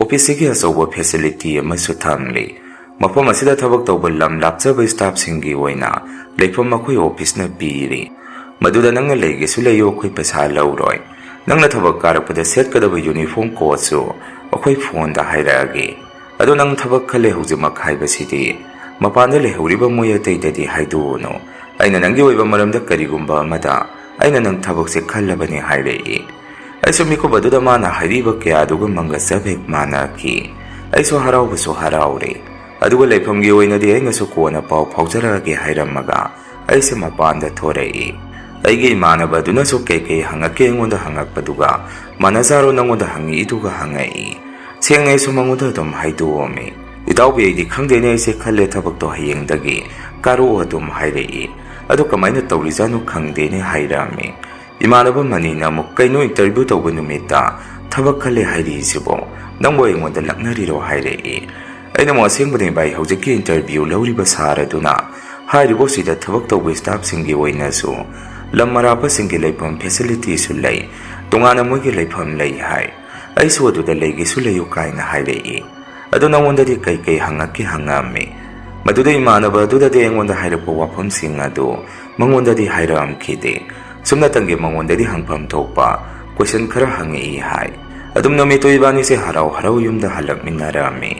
officeꯁꯤꯒꯤ ꯑꯆꯧꯕ facility ꯑꯃꯁꯨ ꯊꯝꯂꯤ꯫ ꯃꯐꯝ ꯑꯁꯤꯗ ꯊꯕꯛ ꯇꯧꯕ ꯂꯝ ꯂꯥꯞꯆꯕ staffꯁꯤꯡꯒꯤ ꯑꯣꯏꯅ ꯂꯩꯐꯝ ꯃꯈꯣꯏ officeꯅ ꯄꯤꯔꯤ꯫ ꯃꯗꯨꯗ ꯅꯪꯅ ꯂꯩꯒꯦꯁꯨ ꯂꯩꯌꯨ, ꯑꯩꯈꯣꯏ ꯄꯩꯁꯥ ꯂꯧꯔꯣꯏ꯫ ꯅꯪꯅ ꯊꯕꯛ ꯀꯥꯔꯛꯄꯗ ꯁꯦꯠꯀꯗꯕ uniform codeꯁꯨ ꯑꯩꯈꯣꯏ phoneꯗ ꯍꯥꯏꯔꯛꯑꯒꯦ꯫ ꯑꯗꯣ ꯅꯪ ꯊꯕꯛ ꯈꯜꯂꯦ ꯍꯧꯖꯤꯛꯃꯛ ꯍꯥꯏꯕꯁꯤꯗꯤ ꯃꯄꯥꯟꯗ ꯂꯩꯍꯧꯔꯤꯕ ꯃꯣꯏ ꯑꯇꯩꯗꯗꯤ ꯍꯥꯏꯗꯣꯛꯎꯅꯨ꯫ ꯑꯩꯅ ꯅꯪꯒꯤ ꯑꯣꯏꯕ ꯃꯔꯝꯗ ꯀꯔꯤꯒꯨꯝꯕ ꯑꯃꯗ ꯑꯩꯅ ꯅꯪ ꯊꯕꯛꯁꯦ ꯈꯜꯂꯕꯅꯤ ꯍꯥꯏꯔꯛꯏ꯫ ꯑꯩꯁꯨ ꯃꯤꯀꯨꯞ ꯑꯗꯨꯗ ꯃꯥꯅ ꯍꯥꯏꯔꯤꯕ ꯀꯌꯥꯗꯨꯒ ꯃꯪꯒ ꯆꯞ ꯍꯦꯛ ꯃꯥꯟꯅꯈꯤ꯫ ꯑꯩꯁꯨ ꯍꯔꯥꯎꯕꯁꯨ ꯍꯔꯥꯎꯔꯦ꯫ ꯑꯗꯨꯒ ꯂꯩꯐꯝꯒꯤ ꯑꯣꯏꯅꯗꯤ ꯑꯩꯅꯁꯨ ꯀꯣꯟꯅ ꯄꯥꯎ ꯐꯥꯎꯖꯔꯛꯑꯒꯦ ꯍꯥꯏꯔꯝꯃꯒ ꯑꯩꯁꯦ ꯃꯄꯥꯟꯗ ꯊꯣꯔꯛꯏ꯫ ꯑꯩꯒꯤ ꯏꯃꯥꯟꯅꯕ ꯑꯗꯨꯅꯁꯨ ꯀꯩꯀꯩ ꯍꯪꯉꯛꯀꯦ ꯑꯩꯉꯣꯟꯗ ꯍꯪꯉꯛꯄꯗꯨꯒ ꯃꯥꯟꯅꯖꯥꯔꯣ ꯅꯪꯉꯣꯟꯗ ꯍꯪꯉꯛꯏꯗꯨꯒ ꯍꯪꯉꯛꯏ꯫ ꯁꯦꯡꯅ ꯑꯩꯁꯨ ꯃꯉꯣꯟꯗ ꯑꯗꯨꯝ ꯍꯥꯏꯗꯣꯛꯑꯝꯃꯤ꯫ "ꯏꯇꯥꯎꯕꯤ, ꯑꯩꯗꯤ ꯈꯪꯗꯦꯅꯦ, ꯑꯩꯁꯦ ꯈꯜꯂꯦ ꯊꯕꯛꯇꯣ ꯍꯌꯦꯡꯗꯒꯤ ꯀꯥꯔꯛꯑꯣ" ꯑꯗꯨꯝ ꯍꯥꯏꯔꯛꯏ꯫ ꯑꯗꯨ ꯀꯃꯥꯏꯅ ꯇꯧꯔꯤꯖꯥꯠꯅꯣ ꯈꯪꯗꯦꯅꯦ ꯍꯥꯏꯔꯛꯑꯝꯃꯤ꯫ ꯏꯃꯥꯟꯅꯕ ꯃꯅꯤꯅ ꯑꯃꯨꯛ, "ꯀꯩꯅꯣ interview ꯇꯧꯕ ꯅꯨꯃꯤꯠꯇ ꯊꯕꯛ ꯈꯜꯂꯦ ꯍꯥꯏꯔꯤꯁꯤꯕꯣ? ꯅꯪꯕꯨ ꯑꯩꯉꯣꯟꯗ ꯂꯛꯅꯔꯤꯔꯣ?" ꯍꯥꯏꯔꯛꯏ꯫ ꯑꯩꯅ ꯑꯃꯨꯛ, "ꯑꯁꯦꯡꯕꯅꯦ ꯚꯥꯏ, ꯍꯧꯖꯤꯛꯀꯤ interview ꯂꯧꯔꯤꯕ sir ꯑꯗꯨꯅ ꯍꯥꯏꯔꯤꯕ ꯁꯤꯗ ꯊꯕꯛ ꯇꯧꯕ staffꯁꯤꯡꯒꯤ ꯑꯣꯏꯅꯁꯨ ꯂꯝ ꯑꯔꯥꯞꯄꯁꯤꯡꯒꯤ ꯂꯩꯐꯝ facilityꯁꯨ ꯂꯩ, ꯇꯣꯉꯥꯟꯅ ꯃꯣꯏꯒꯤ ꯂꯩꯐꯝ ꯂꯩ ꯍꯥꯏ꯫ ꯑꯩꯁꯨ ꯑꯗꯨꯗ ꯂꯩꯒꯦꯁꯨ ꯂꯩꯌꯨ ꯀꯥꯏꯅ ꯍꯥꯏꯔꯛꯏ꯫ ꯑꯗꯨ ꯅꯉꯣꯟꯗꯗꯤ ꯀꯩꯀꯩ ꯍꯪꯉꯛꯀꯦ ꯍꯪꯉꯛꯑꯝꯃꯤ꯫ ꯃꯗꯨꯗ ꯏꯃꯥꯟꯅꯕ ꯑꯗꯨꯗꯗꯤ ꯑꯩꯉꯣꯟꯗ ꯍꯥꯏꯔꯛꯄ ꯋꯥꯐꯝꯁꯤꯡ ꯑꯗꯨ ꯃꯉꯣꯟꯗꯗꯤ ꯍꯥꯏꯔꯛꯑꯝꯈꯤꯗꯦ꯫ ꯁꯨꯞꯅꯇꯪꯒꯤ ꯃꯉꯣꯟꯗꯗꯤ ꯍꯪꯐꯝ ꯊꯣꯛꯄ ꯀꯣꯏꯁꯟ ꯈꯔ ꯍꯪꯉꯛꯏ ꯍꯥꯏ꯫ ꯑꯗꯨꯝ ꯅꯨꯃꯤꯠꯇꯨ ꯏꯕꯥꯅꯤꯁꯦ ꯍꯔꯥꯎ ꯍꯔꯥꯎ ꯌꯨꯝꯗ ꯍꯜꯂꯛꯃꯤꯟꯅꯔꯛꯑꯝꯃꯤ꯫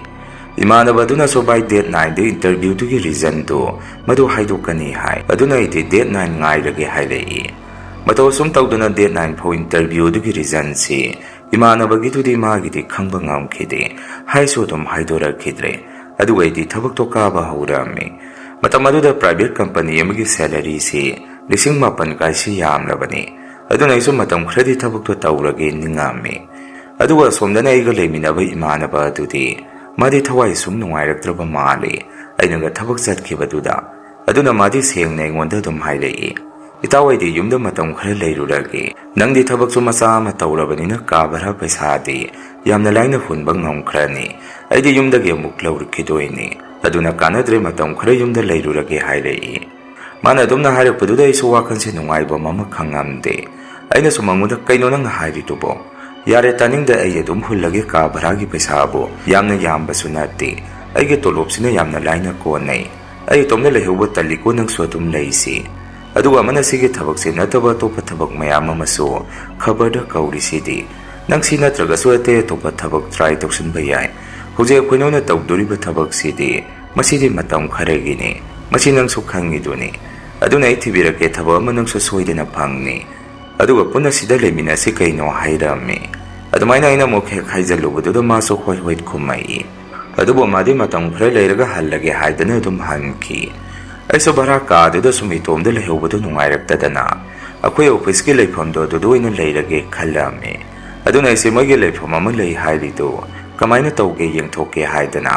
ꯏꯃꯥꯟꯅꯕ ꯑꯗꯨꯅꯁꯨ "ꯚꯥꯏ, ꯗꯦꯠ ꯅꯥꯏꯟꯗ ꯏꯟꯇꯔꯚ꯭ꯌꯨꯗꯨꯒꯤ ꯔꯤꯖꯟꯗꯨ ꯃꯗꯨ ꯍꯥꯏꯗꯣꯛꯀꯅꯤ" ꯍꯥꯏ꯫ ꯑꯗꯨꯅ ꯑꯩꯗꯤ "ꯗꯦꯠ ꯅꯥꯏꯟ ꯉꯥꯏꯔꯒꯦ" ꯍꯥꯏꯔꯛꯏ꯫ ꯃꯇꯧ ꯑꯁꯨꯝ ꯇꯧꯗꯨꯅ ꯗꯦꯠ ꯅꯥꯏꯟ ꯐꯥꯎ ꯏꯟꯇꯔꯚ꯭ꯌꯨꯗꯨꯒꯤ ꯔꯤꯖꯟꯁꯤ ꯏꯃꯥꯟꯅꯕꯒꯤꯗꯨꯗꯤ ꯃꯥꯒꯤꯗꯤ ꯈꯪꯕ ꯉꯝꯈꯤꯗꯦ꯫ ꯍꯥꯏꯁꯨ ꯑꯗꯨꯝ ꯍꯥꯏꯗꯣꯔꯛꯈꯤꯗ꯭ꯔꯦ꯫ ꯑꯗꯨꯒ ꯑꯩꯗꯤ ꯊꯕꯛꯇꯣ ꯀꯥꯕ ꯍꯧꯔꯛꯑꯝꯃꯤ꯫ ꯃꯇꯝ ꯑꯗꯨꯗ ꯄ꯭ꯔꯥꯏꯚꯦꯠ ꯀꯝꯄꯅꯤ ꯑꯃꯒꯤ ꯁꯦꯂꯔꯤꯁꯤ ꯂꯤꯁꯤꯡ ꯃꯥꯄꯟ ꯀꯥꯏꯁꯤ ꯌꯥꯝꯂꯕꯅꯤ꯫ ꯑꯗꯨꯅ ꯑꯩꯁꯨ ꯃꯇꯝ ꯈꯔꯗꯤ ꯊꯕꯛꯇꯣ ꯇꯧꯔꯒꯦ ꯅꯤꯡꯉꯝꯃꯤ꯫ ꯑꯗꯨꯒ ꯑꯁꯣꯝꯗꯅ ꯑꯩꯒ ꯂꯩꯃꯤꯟꯅꯕ ꯏꯃꯥꯟꯅꯕ ꯑꯗꯨꯗꯤ ꯃꯥꯗꯤ ꯊꯋꯥꯏ ꯁꯨꯝ ꯅꯨꯡꯉꯥꯏꯔꯛꯇ꯭ꯔꯕ ꯃꯥꯜꯂꯤ, ꯑꯩꯅꯒ ꯊꯕꯛ ꯆꯠꯈꯤꯕꯗꯨꯗ꯫ ꯑꯗꯨꯅ ꯃꯥꯗꯤ ꯁꯦꯡꯅ ꯑꯩꯉꯣꯟꯗ ꯑꯗꯨꯝ ꯍꯥꯏꯔꯛꯏ, "ꯏꯇꯥꯎ, ꯑꯩꯗꯤ ꯌꯨꯝꯗ ꯃꯇꯝ ꯈꯔ ꯂꯩꯔꯨꯔꯒꯦ꯫ ꯅꯪꯗꯤ ꯊꯕꯛꯁꯨ ꯃꯆꯥ ꯑꯃ ꯇꯧꯔꯕꯅꯤꯅ ꯀꯥ ꯚꯔꯥ ꯄꯩꯁꯥꯗꯤ ꯌꯥꯝꯅ ꯂꯥꯏꯅ ꯍꯨꯟꯕ ꯉꯝꯈ꯭ꯔꯅꯤ꯫ ꯑꯩꯗꯤ ꯌꯨꯝꯗꯒꯤ ꯑꯃꯨꯛ ꯂꯧꯔꯛꯈꯤꯗꯣꯏꯅꯤ꯫ ꯑꯗꯨꯅ ꯀꯥꯟꯅꯗ꯭ꯔꯦ, ꯃꯇꯝ ꯈꯔ ꯌꯨꯝꯗ ꯂꯩꯔꯨꯔꯒꯦ" ꯍꯥꯏꯔꯛꯏ꯫ ꯃꯥꯅ ꯑꯗꯨꯝꯅ ꯍꯥꯏꯔꯛꯄꯗꯨꯗ ꯑꯩꯁꯨ ꯋꯥꯈꯜꯁꯦ ꯅꯨꯡꯉꯥꯏꯕ ꯑꯃ ꯈꯪꯉꯝꯗꯦ꯫ ꯑꯩꯅꯁꯨ ꯃꯉꯣꯟꯗ, "ꯀꯩꯅꯣ ꯅꯪꯅ ꯍꯥꯏꯔꯤꯗꯨꯕꯣ? ꯌꯥꯔꯦ, ꯇꯥꯅꯤꯡꯗꯦ, ꯑꯩ ꯑꯗꯨꯝ ꯍꯨꯜꯂꯒꯦ, ꯀꯥ ꯚꯔꯥꯒꯤ ꯄꯩꯁꯥꯕꯨ ꯌꯥꯝꯅ ꯌꯥꯝꯕꯁꯨ ꯅꯠꯇꯦ꯫ ꯑꯩꯒꯤ ꯇꯣꯂꯣꯞꯁꯤꯅ ꯌꯥꯝꯅ ꯂꯥꯏꯅ ꯀꯣꯟꯅꯩ꯫ ꯑꯩ ꯏꯇꯣꯝꯅ ꯂꯩꯍꯧꯕ ꯇꯜꯂꯤꯀꯣ, ꯅꯪꯁꯨ ꯑꯗꯨꯝ ꯂꯩꯁꯤ꯫ ꯑꯗꯨꯒ ꯑꯃꯅ ꯁꯤꯒꯤ ꯊꯕꯛꯁꯤ ꯅꯠꯇꯕ ꯑꯇꯣꯞꯄ ꯊꯕꯛ ꯃꯌꯥꯝ ꯑꯃꯁꯨ ꯈꯕꯔꯗ ꯀꯧꯔꯤꯁꯤꯗꯤ꯫ ꯅꯪ ꯁꯤ ꯅꯠꯇ꯭ꯔꯒꯁꯨ ꯑꯇꯩ ꯑꯇꯣꯞꯄ ꯊꯕꯛ ꯇ꯭ꯔꯥꯏ ꯇꯧꯁꯤꯟꯕ ꯌꯥꯏ꯫ ꯍꯧꯖꯤꯛ ꯑꯩꯈꯣꯏ ꯅꯣꯏꯅ ꯇꯧꯗꯣꯔꯤꯕ ꯊꯕꯛꯁꯤꯗꯤ ꯃꯁꯤꯗꯤ ꯃꯇꯝ ꯈꯔꯒꯤꯅꯤ꯫ ꯃꯁꯤ ꯅꯪꯁꯨ ꯈꯪꯉꯤꯗꯨꯅꯤ꯫ ꯑꯗꯨꯅ ꯑꯩ ꯊꯤꯕꯤꯔꯛꯀꯦ ꯊꯕꯛ ꯑꯃ, ꯅꯪꯁꯨ ꯁꯣꯏꯗꯅ ꯐꯪꯅꯤ꯫ ꯑꯗꯨꯒ ꯄꯨꯟꯅ ꯁꯤꯗ ꯂꯩꯃꯤꯟꯅꯁꯤ ꯀꯩꯅꯣ" ꯍꯥꯏꯔꯝꯃꯤ꯫ ꯑꯗꯨꯃꯥꯏꯅ ꯑꯩꯅ ꯑꯃꯨꯛ ꯍꯦꯛ ꯍꯥꯏꯖꯜꯂꯨꯕꯗꯨꯗ ꯃꯥꯁꯨ ꯍꯣꯏ ꯍꯣꯏ ꯈꯨꯝꯃꯛꯏ꯫ ꯑꯗꯨꯕꯨ ꯃꯥꯗꯤ ꯃꯇꯝ ꯈꯔ ꯂꯩꯔꯒ ꯍꯜꯂꯒꯦ ꯍꯥꯏꯗꯅ ꯑꯗꯨꯝ ꯍꯟꯈꯤ꯫ ꯑꯩꯁꯨ ꯚꯔꯥ ꯀꯥꯗꯨꯗ ꯁꯨꯝ ꯏꯇꯣꯝꯗ ꯂꯩꯍꯧꯕꯗꯨ ꯅꯨꯡꯉꯥꯏꯔꯛꯇꯗꯅ ꯑꯩꯈꯣꯏ ꯑꯣꯐꯤꯁꯀꯤ ꯂꯩꯐꯝꯗꯣ ꯑꯗꯨꯗ ꯑꯣꯏꯅ ꯂꯩꯔꯒꯦ ꯈꯜꯂꯝꯃꯤ꯫ ꯑꯗꯨꯅ ꯑꯩꯁꯦ ꯃꯣꯏꯒꯤ ꯂꯩꯐꯝ ꯑꯃ ꯂꯩ ꯍꯥꯏꯔꯤꯗꯨ ꯀꯃꯥꯏꯅ ꯇꯧꯒꯦ ꯌꯦꯡꯊꯣꯛꯀꯦ ꯍꯥꯏꯗꯅ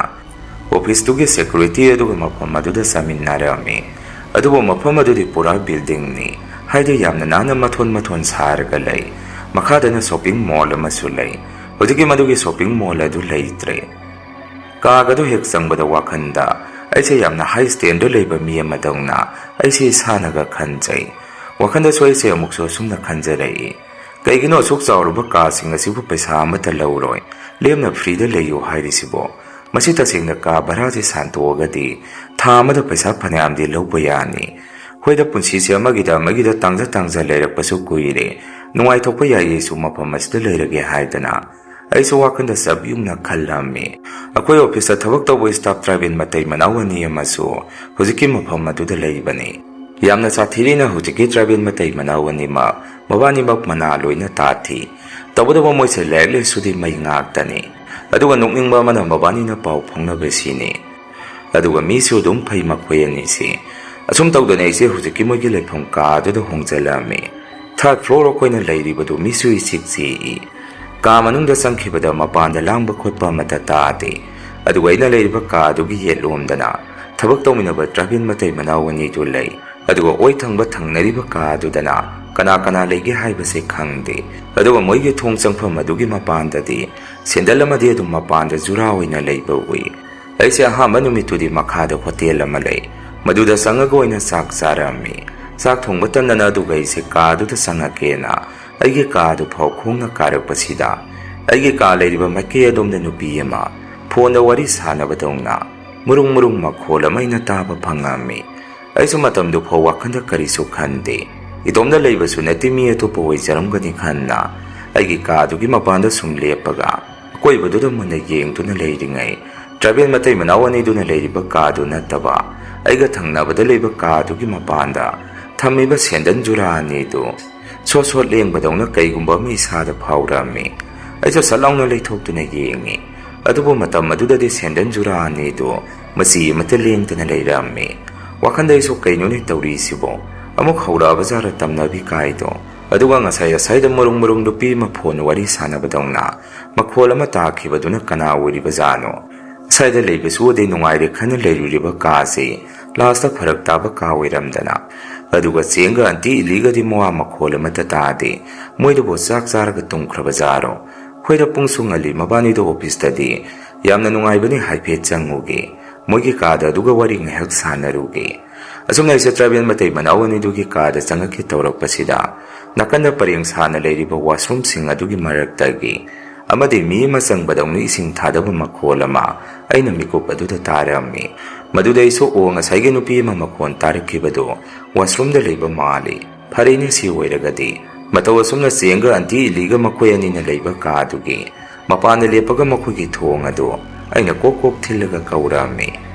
ꯑꯣꯐꯤꯁꯇꯨꯒꯤ ꯁꯦꯀ꯭ꯌꯨꯔꯤꯇꯤ ꯑꯗꯨꯒ ꯃꯐꯝ ꯑꯗꯨꯗ ꯆꯥꯃꯤꯟꯅꯔꯝꯃꯤ꯫ ꯑꯗꯨꯕꯨ ꯃꯐꯝ ꯑꯗꯨꯗꯤ ꯄꯨꯔꯥ ꯕꯤꯜꯗꯤꯡꯅꯤ, ꯍꯥꯏꯗꯤ ꯌꯥꯝꯅ ꯅꯥꯟꯅ ꯃꯊꯣꯟ ꯃꯊꯣꯟ ꯁꯥꯔꯒ ꯂꯩ꯫ ꯃꯈꯥꯗꯅ ꯁꯣꯞꯄꯤꯡ ꯃꯣꯜ ꯑꯃꯁꯨ ꯂꯩ꯫ ꯍꯧꯖꯤꯛꯀꯤ ꯃꯗꯨꯒꯤ ꯁꯣꯞꯄꯤꯡ ꯃꯣꯜ ꯑꯗꯨ ꯂꯩꯇ꯭ꯔꯦ꯫ ꯀꯥꯒꯗꯨ ꯍꯦꯛ ꯆꯪꯕꯗ ꯋꯥꯈꯜꯗ ꯑꯩꯁꯦ ꯌꯥꯝꯅ ꯍꯥꯏ ꯁ꯭ꯇꯦꯟꯗꯔꯗ ꯂꯩꯕ ꯃꯤ ꯑꯃꯗꯧꯅ ꯑꯩꯁꯦ ꯏꯁꯥꯅꯒ ꯈꯟꯖꯩ꯫ ꯋꯥꯈꯜꯗꯁꯨ ꯑꯩꯁꯦ ꯑꯃꯨꯛꯁꯨ ꯑꯁꯨꯝꯅ ꯈꯟꯖꯔꯛꯏ, "ꯀꯩꯒꯤꯅꯣ ꯑꯁꯨꯛ ꯆꯥꯎꯔꯕ ꯀꯥꯁꯤꯡ ꯑꯁꯤꯕꯨ ꯄꯩꯁꯥ ꯑꯃꯠꯇ ꯂꯧꯔꯣꯏ, ꯂꯦꯝꯅ ꯐ꯭ꯔꯤꯗ ꯂꯩꯌꯨ ꯍꯥꯏꯔꯤꯁꯤꯕꯣ? ꯃꯁꯤ ꯇꯁꯦꯡꯅ ꯀꯥ ꯚꯔꯥꯁꯦ ꯁꯥꯟꯇꯣꯛꯑꯒꯗꯤ ꯊꯥ ꯑꯃꯗ ꯄꯩꯁꯥ ꯐꯅꯌꯥꯝꯗꯤ ꯂꯧꯕ ꯌꯥꯅꯤ꯫ ꯍꯣꯏꯗ, ꯄꯨꯟꯁꯤꯁꯦ ꯑꯃꯒꯤꯗ ꯑꯃꯒꯤꯗ ꯇꯥꯡꯖ ꯇꯥꯡꯖ ꯂꯩꯔꯛꯄꯁꯨ ꯀꯨꯏꯔꯦ꯫ ꯅꯨꯡꯉꯥꯏꯊꯣꯛꯄ ꯌꯥꯏꯌꯦ, ꯑꯩꯁꯨ ꯃꯐꯝ ꯑꯁꯤꯗ ꯂꯩꯔꯒꯦ" ꯍꯥꯏꯗꯅ ꯑꯩꯁꯨ ꯋꯥꯈꯜꯗ ꯆꯞ ꯌꯨꯡꯅ ꯈꯜꯂꯝꯃꯤ꯫ ꯑꯩꯈꯣꯏ ꯑꯣꯐꯤꯁꯇ ꯊꯕꯛ ꯇꯧꯕ ꯁ꯭ꯇꯥꯐ ꯇ꯭ꯔꯥꯏꯕꯦꯜ ꯃꯇꯩ ꯃꯅꯥꯎ ꯑꯅꯤ ꯑꯃꯁꯨ ꯍꯧꯖꯤꯛꯀꯤ ꯃꯐꯝ ꯑꯗꯨꯗ ꯂꯩꯕꯅꯤ꯫ ꯌꯥꯝꯅ ꯁꯥꯊꯤꯔꯤꯅ ꯍꯧꯖꯤꯛꯀꯤ ꯇ꯭ꯔꯥꯏꯕꯦꯜ ꯃꯇꯩ ꯃꯅꯥꯎ ꯑꯅꯤꯃꯛ, ꯃꯕꯥꯅꯤꯃꯛ ꯃꯅꯥ ꯂꯣꯏꯅ ꯇꯥꯊꯤ꯫ ꯇꯧꯕꯇꯕꯨ ꯃꯣꯏꯁꯦ ꯂꯥꯏꯔꯤꯛ ꯂꯥꯏꯁꯨꯗꯤ ꯃꯩ ꯉꯥꯛꯇꯅꯤ꯫ ꯑꯗꯨꯒ ꯅꯣꯛꯅꯤꯡꯕ ꯑꯃꯅ ꯃꯕꯥꯅꯤꯅ ꯄꯥꯎ ꯐꯥꯎꯅꯕꯁꯤꯅꯤ꯫ ꯑꯗꯨꯒ ꯃꯤꯁꯨ ꯑꯗꯨꯝ ꯐꯩ ꯃꯈꯣꯏ ꯑꯅꯤꯁꯤ꯫ ꯑꯁꯨꯝ ꯇꯧꯗꯅ ꯑꯩꯁꯦ ꯍꯧꯖꯤꯛꯀꯤ ꯃꯣꯏꯒꯤ ꯂꯩꯐꯝ ꯀꯥ ꯑꯗꯨꯗ ꯍꯣꯡꯖꯜꯂꯝꯃꯤ꯫ ꯊꯥꯔꯠ ꯐ꯭ꯂꯣꯔ ꯑꯩꯈꯣꯏꯅ ꯂꯩꯔꯤꯕꯗꯨ ꯃꯤꯁꯨ ꯏꯆꯤꯛ ꯆꯤꯛꯏ꯫ ꯀꯥ ꯃꯅꯨꯡꯗ ꯆꯪꯈꯤꯕꯗ ꯃꯄꯥꯟꯗ ꯂꯥꯡꯕ ꯈꯣꯠꯄ ꯑꯃꯠꯇ ꯇꯥꯗꯦ꯫ ꯑꯗꯨꯒ ꯑꯩꯅ ꯂꯩꯔꯤꯕ ꯀꯥ ꯑꯗꯨꯒꯤ ꯌꯦꯠꯂꯣꯝꯗꯅ ꯊꯕꯛ ꯇꯧꯃꯤꯟꯅꯕ ꯇ꯭ꯔꯥꯏꯕꯦꯜ ꯃꯇꯩ ꯃꯅꯥꯎ ꯑꯅꯤꯗꯨ ꯂꯩ꯫ ꯑꯗꯨꯒ ꯑꯣꯏ ꯊꯪꯕ ꯊꯪꯅꯔꯤꯕ ꯀꯥ ꯑꯗꯨꯗꯅ ꯀꯅꯥ ꯀꯅꯥ ꯂꯩꯒꯦ ꯍꯥꯏꯕꯁꯦ ꯈꯪꯗꯦ꯫ ꯑꯗꯨꯒ ꯃꯣꯏꯒꯤ ꯊꯣꯡ ꯆꯪꯐꯝ ꯑꯗꯨꯒꯤ ꯃꯄꯥꯟꯗꯗꯤ ꯁꯦꯟꯗꯜ ꯑꯃꯗꯤ ꯑꯗꯨꯝ ꯃꯄꯥꯟꯗ ꯖꯨꯔꯥ ꯑꯣꯏꯅ ꯂꯩꯕ ꯎꯏ꯫ ꯑꯩꯁꯦ ꯑꯍꯥꯟꯕ ꯅꯨꯃꯤꯠꯇꯨꯗꯤ ꯃꯈꯥꯗ ꯍꯣꯇꯦꯜ ꯑꯃ ꯂꯩ, ꯃꯗꯨꯗ ꯆꯪꯉꯒ ꯑꯣꯏꯅ ꯆꯥꯛ ꯆꯥꯔꯝꯃꯤ꯫ ꯆꯥꯛ ꯊꯣꯡꯕ ꯇꯟꯗꯅ ꯑꯗꯨꯒ ꯑꯩꯁꯦ ꯀꯥꯗꯨꯗ ꯆꯪꯉꯛꯀꯦꯅ ꯑꯩꯒꯤ ꯀꯥꯗꯨ ꯐꯥꯎ ꯈꯣꯡꯅ ꯀꯥꯔꯛꯄꯁꯤꯗ, ꯑꯩꯒꯤ ꯀꯥ ꯂꯩꯔꯤꯕ ꯃꯥꯏꯀꯩ ꯑꯗꯣꯝꯗ ꯅꯨꯄꯤ ꯑꯃ ꯐꯣꯟꯗ ꯋꯥꯔꯤ ꯁꯥꯟꯅꯕꯗꯧꯅ ꯃꯨꯔꯨꯡ ꯃꯨꯔꯨꯡ ꯃꯈꯣꯜ ꯑꯃ ꯑꯩꯅ ꯇꯥꯕ ꯐꯪꯉꯝꯃꯤ꯫ ꯑꯩꯁꯨ ꯃꯇꯝꯗꯨ ꯐꯥꯎ ꯋꯥꯈꯜꯗ ꯀꯔꯤꯁꯨ ꯈꯟꯗꯦ꯫ ꯏꯇꯣꯝꯗ ꯂꯩꯕꯁꯨ ꯅꯠꯇꯦ, ꯃꯤ ꯑꯇꯣꯞꯄ ꯑꯣꯏꯖꯔꯝꯒꯅꯤ ꯈꯟꯅ ꯑꯩꯒꯤ ꯀꯥꯗꯨꯒꯤ ꯃꯄꯥꯟꯗ ꯁꯨꯝ ꯂꯦꯞꯄꯒ ꯑꯀꯣꯏꯕꯗꯨꯗ ꯃꯨꯟꯅ ꯌꯦꯡꯗꯨꯅ ꯂꯩꯔꯤꯉꯩ, ꯇ꯭ꯔꯥꯏꯕꯦꯜ ꯃꯇꯩ ꯃꯅꯥꯎ ꯑꯅꯤꯗꯨꯅ ꯂꯩꯔꯤꯕ ꯀꯥꯗꯨ ꯅꯠꯇꯕ, ꯑꯩꯒ ꯊꯪꯅꯕꯗ ꯂꯩꯕ ꯀꯥꯗꯨꯒꯤ ꯃꯄꯥꯟꯗ ꯊꯝꯃꯤꯕ ꯁꯦꯟꯗꯟ ꯖꯨꯔꯥ ꯑꯅꯤꯗꯨ ꯁꯣꯠ ꯁꯣꯠ ꯂꯦꯡꯕꯗꯧꯅ ꯀꯩꯒꯨꯝꯕ ꯑꯃ ꯏꯁꯥꯗ ꯐꯥꯎꯔꯝꯃꯤ꯫ ꯑꯩꯁꯨ ꯁꯠ ꯂꯥꯎꯅ ꯂꯩꯊꯣꯛꯇꯨꯅ ꯌꯦꯡꯉꯤ꯫ ꯑꯗꯨꯕꯨ ꯃꯇꯝ ꯑꯗꯨꯗꯗꯤ ꯁꯦꯟꯗꯟ ꯖꯨꯔꯥ ꯑꯅꯤꯗꯨ ꯃꯆꯤ ꯑꯃꯠꯇ ꯂꯦꯡꯗꯅ ꯂꯩꯔꯝꯃꯤ꯫ ꯋꯥꯈꯜꯗ ꯑꯩꯁꯨ, "ꯀꯩꯅꯣꯅꯦ ꯇꯧꯔꯤꯁꯤꯕꯣ? ꯑꯃꯨꯛ ꯍꯧꯔꯛꯑꯕ ꯖꯥꯠꯔ ꯇꯝꯅꯕꯤ ꯀꯥꯏꯗꯣ?" ꯑꯗꯨꯒ ꯉꯁꯥꯏ ꯑꯁꯥꯏꯗ ꯃꯔꯨꯝ ꯃꯔꯨꯝ ꯅꯨꯄꯤ ꯑꯃ ꯐꯣꯟ ꯋꯥꯔꯤ ꯁꯥꯟꯅꯕꯗꯧꯅ ꯃꯈꯣꯜ ꯑꯃ ꯇꯥꯈꯤꯕꯗꯨꯅ ꯀꯅꯥ ꯑꯣꯏꯔꯤꯕꯖꯥꯠꯅꯣ? ꯑꯁꯥꯏꯗ ꯂꯩꯕꯁꯨ ꯑꯣꯏꯗꯦ, ꯅꯨꯡꯉꯥꯏꯔꯦ ꯈꯟꯅ ꯂꯩꯔꯨꯔꯤꯕ ꯀꯥꯁꯤ ꯂꯥꯁꯇ ꯐꯔꯛ ꯇꯥꯕ ꯀꯥ ꯑꯣꯏꯔꯝꯗꯅ꯫ ꯑꯗꯨꯒ ꯆꯦꯡꯒ ꯑꯟꯇꯤ ꯏꯂꯤꯒꯗꯤ ꯃꯋꯥ ꯃꯈꯣꯜ ꯑꯃꯠꯇ ꯇꯥꯗꯦ꯫ ꯃꯣꯏꯗꯨꯕꯨ ꯆꯥꯛ ꯆꯥꯔꯒ ꯇꯨꯝꯈ꯭ꯔꯕ ꯖꯥꯔꯣ? ꯍꯣꯏꯗ, ꯄꯨꯡꯁꯨ ꯉꯜꯂꯤ, ꯃꯕꯥꯅꯤꯗꯣ ꯑꯣꯐꯤꯁꯇꯗꯤ ꯌꯥꯝꯅ ꯅꯨꯡꯉꯥꯏꯕꯅꯤ, ꯍꯥꯏꯐꯦꯠ ꯆꯪꯉꯨꯒꯦ꯫ ꯃꯣꯏꯒꯤ ꯀꯥꯗ ꯑꯗꯨꯒ ꯋꯥꯔꯤ ꯉꯥꯏꯍꯥꯛ ꯁꯥꯟꯅꯔꯨꯒꯦ꯫ ꯑꯁꯨꯝꯅ ꯑꯩꯁꯦ ꯇ꯭ꯔꯥꯏꯕꯦꯜ ꯃꯇꯩ ꯃꯅꯥꯎ ꯑꯅꯤꯗꯨꯒꯤ ꯀꯥꯗ ꯆꯪꯉꯛꯀꯦ ꯇꯧꯔꯛꯄꯁꯤꯗ, ꯅꯥꯀꯟꯗ ꯄꯔꯦꯡ ꯁꯥꯅ ꯂꯩꯔꯤꯕ ꯋꯥꯁꯔꯨꯝꯁꯤꯡ ꯑꯗꯨꯒꯤ ꯃꯔꯛꯇꯒꯤ ꯑꯃꯗꯤ ꯃꯤ ꯑꯃ ꯆꯪꯕꯗꯧꯅ ꯏꯁꯤꯡ ꯊꯥꯗꯕ ꯃꯈꯣꯜ ꯑꯃ ꯑꯩꯅ ꯃꯤꯀꯨꯞ ꯑꯗꯨꯗ ꯇꯥꯔꯝꯃꯤ꯫ ꯃꯗꯨꯗ ꯑꯩꯁꯨ, "ꯑꯣ, ꯉꯁꯥꯏꯒꯤ ꯅꯨꯄꯤ ꯑꯃ ꯃꯈꯣꯟ ꯇꯥꯔꯛꯈꯤꯕꯗꯨ ꯋꯥꯁꯔꯨꯝꯗ ꯂꯩꯕ ꯃꯥꯜꯂꯤ꯫ ꯐꯔꯦꯅꯦ, ꯁꯤ ꯑꯣꯏꯔꯒꯗꯤ"꯫ ꯃꯇꯧ ꯑꯁꯨꯝꯅ ꯆꯦꯡꯒ ꯑꯟꯇꯤ ꯏꯂꯤꯒ ꯃꯈꯣꯏ ꯑꯅꯤꯅ ꯂꯩꯕ ꯀꯥꯗꯨꯒꯤ ꯃꯄꯥꯟꯗ ꯂꯦꯞꯄꯒ ꯃꯈꯣꯏꯒꯤ ꯊꯣꯡ ꯑꯗꯨ ꯑꯩꯅ ꯀꯣꯛ ꯀꯣꯛ ꯊꯤꯜꯂꯒ ꯀꯧꯔꯛꯑꯝꯃꯤ꯫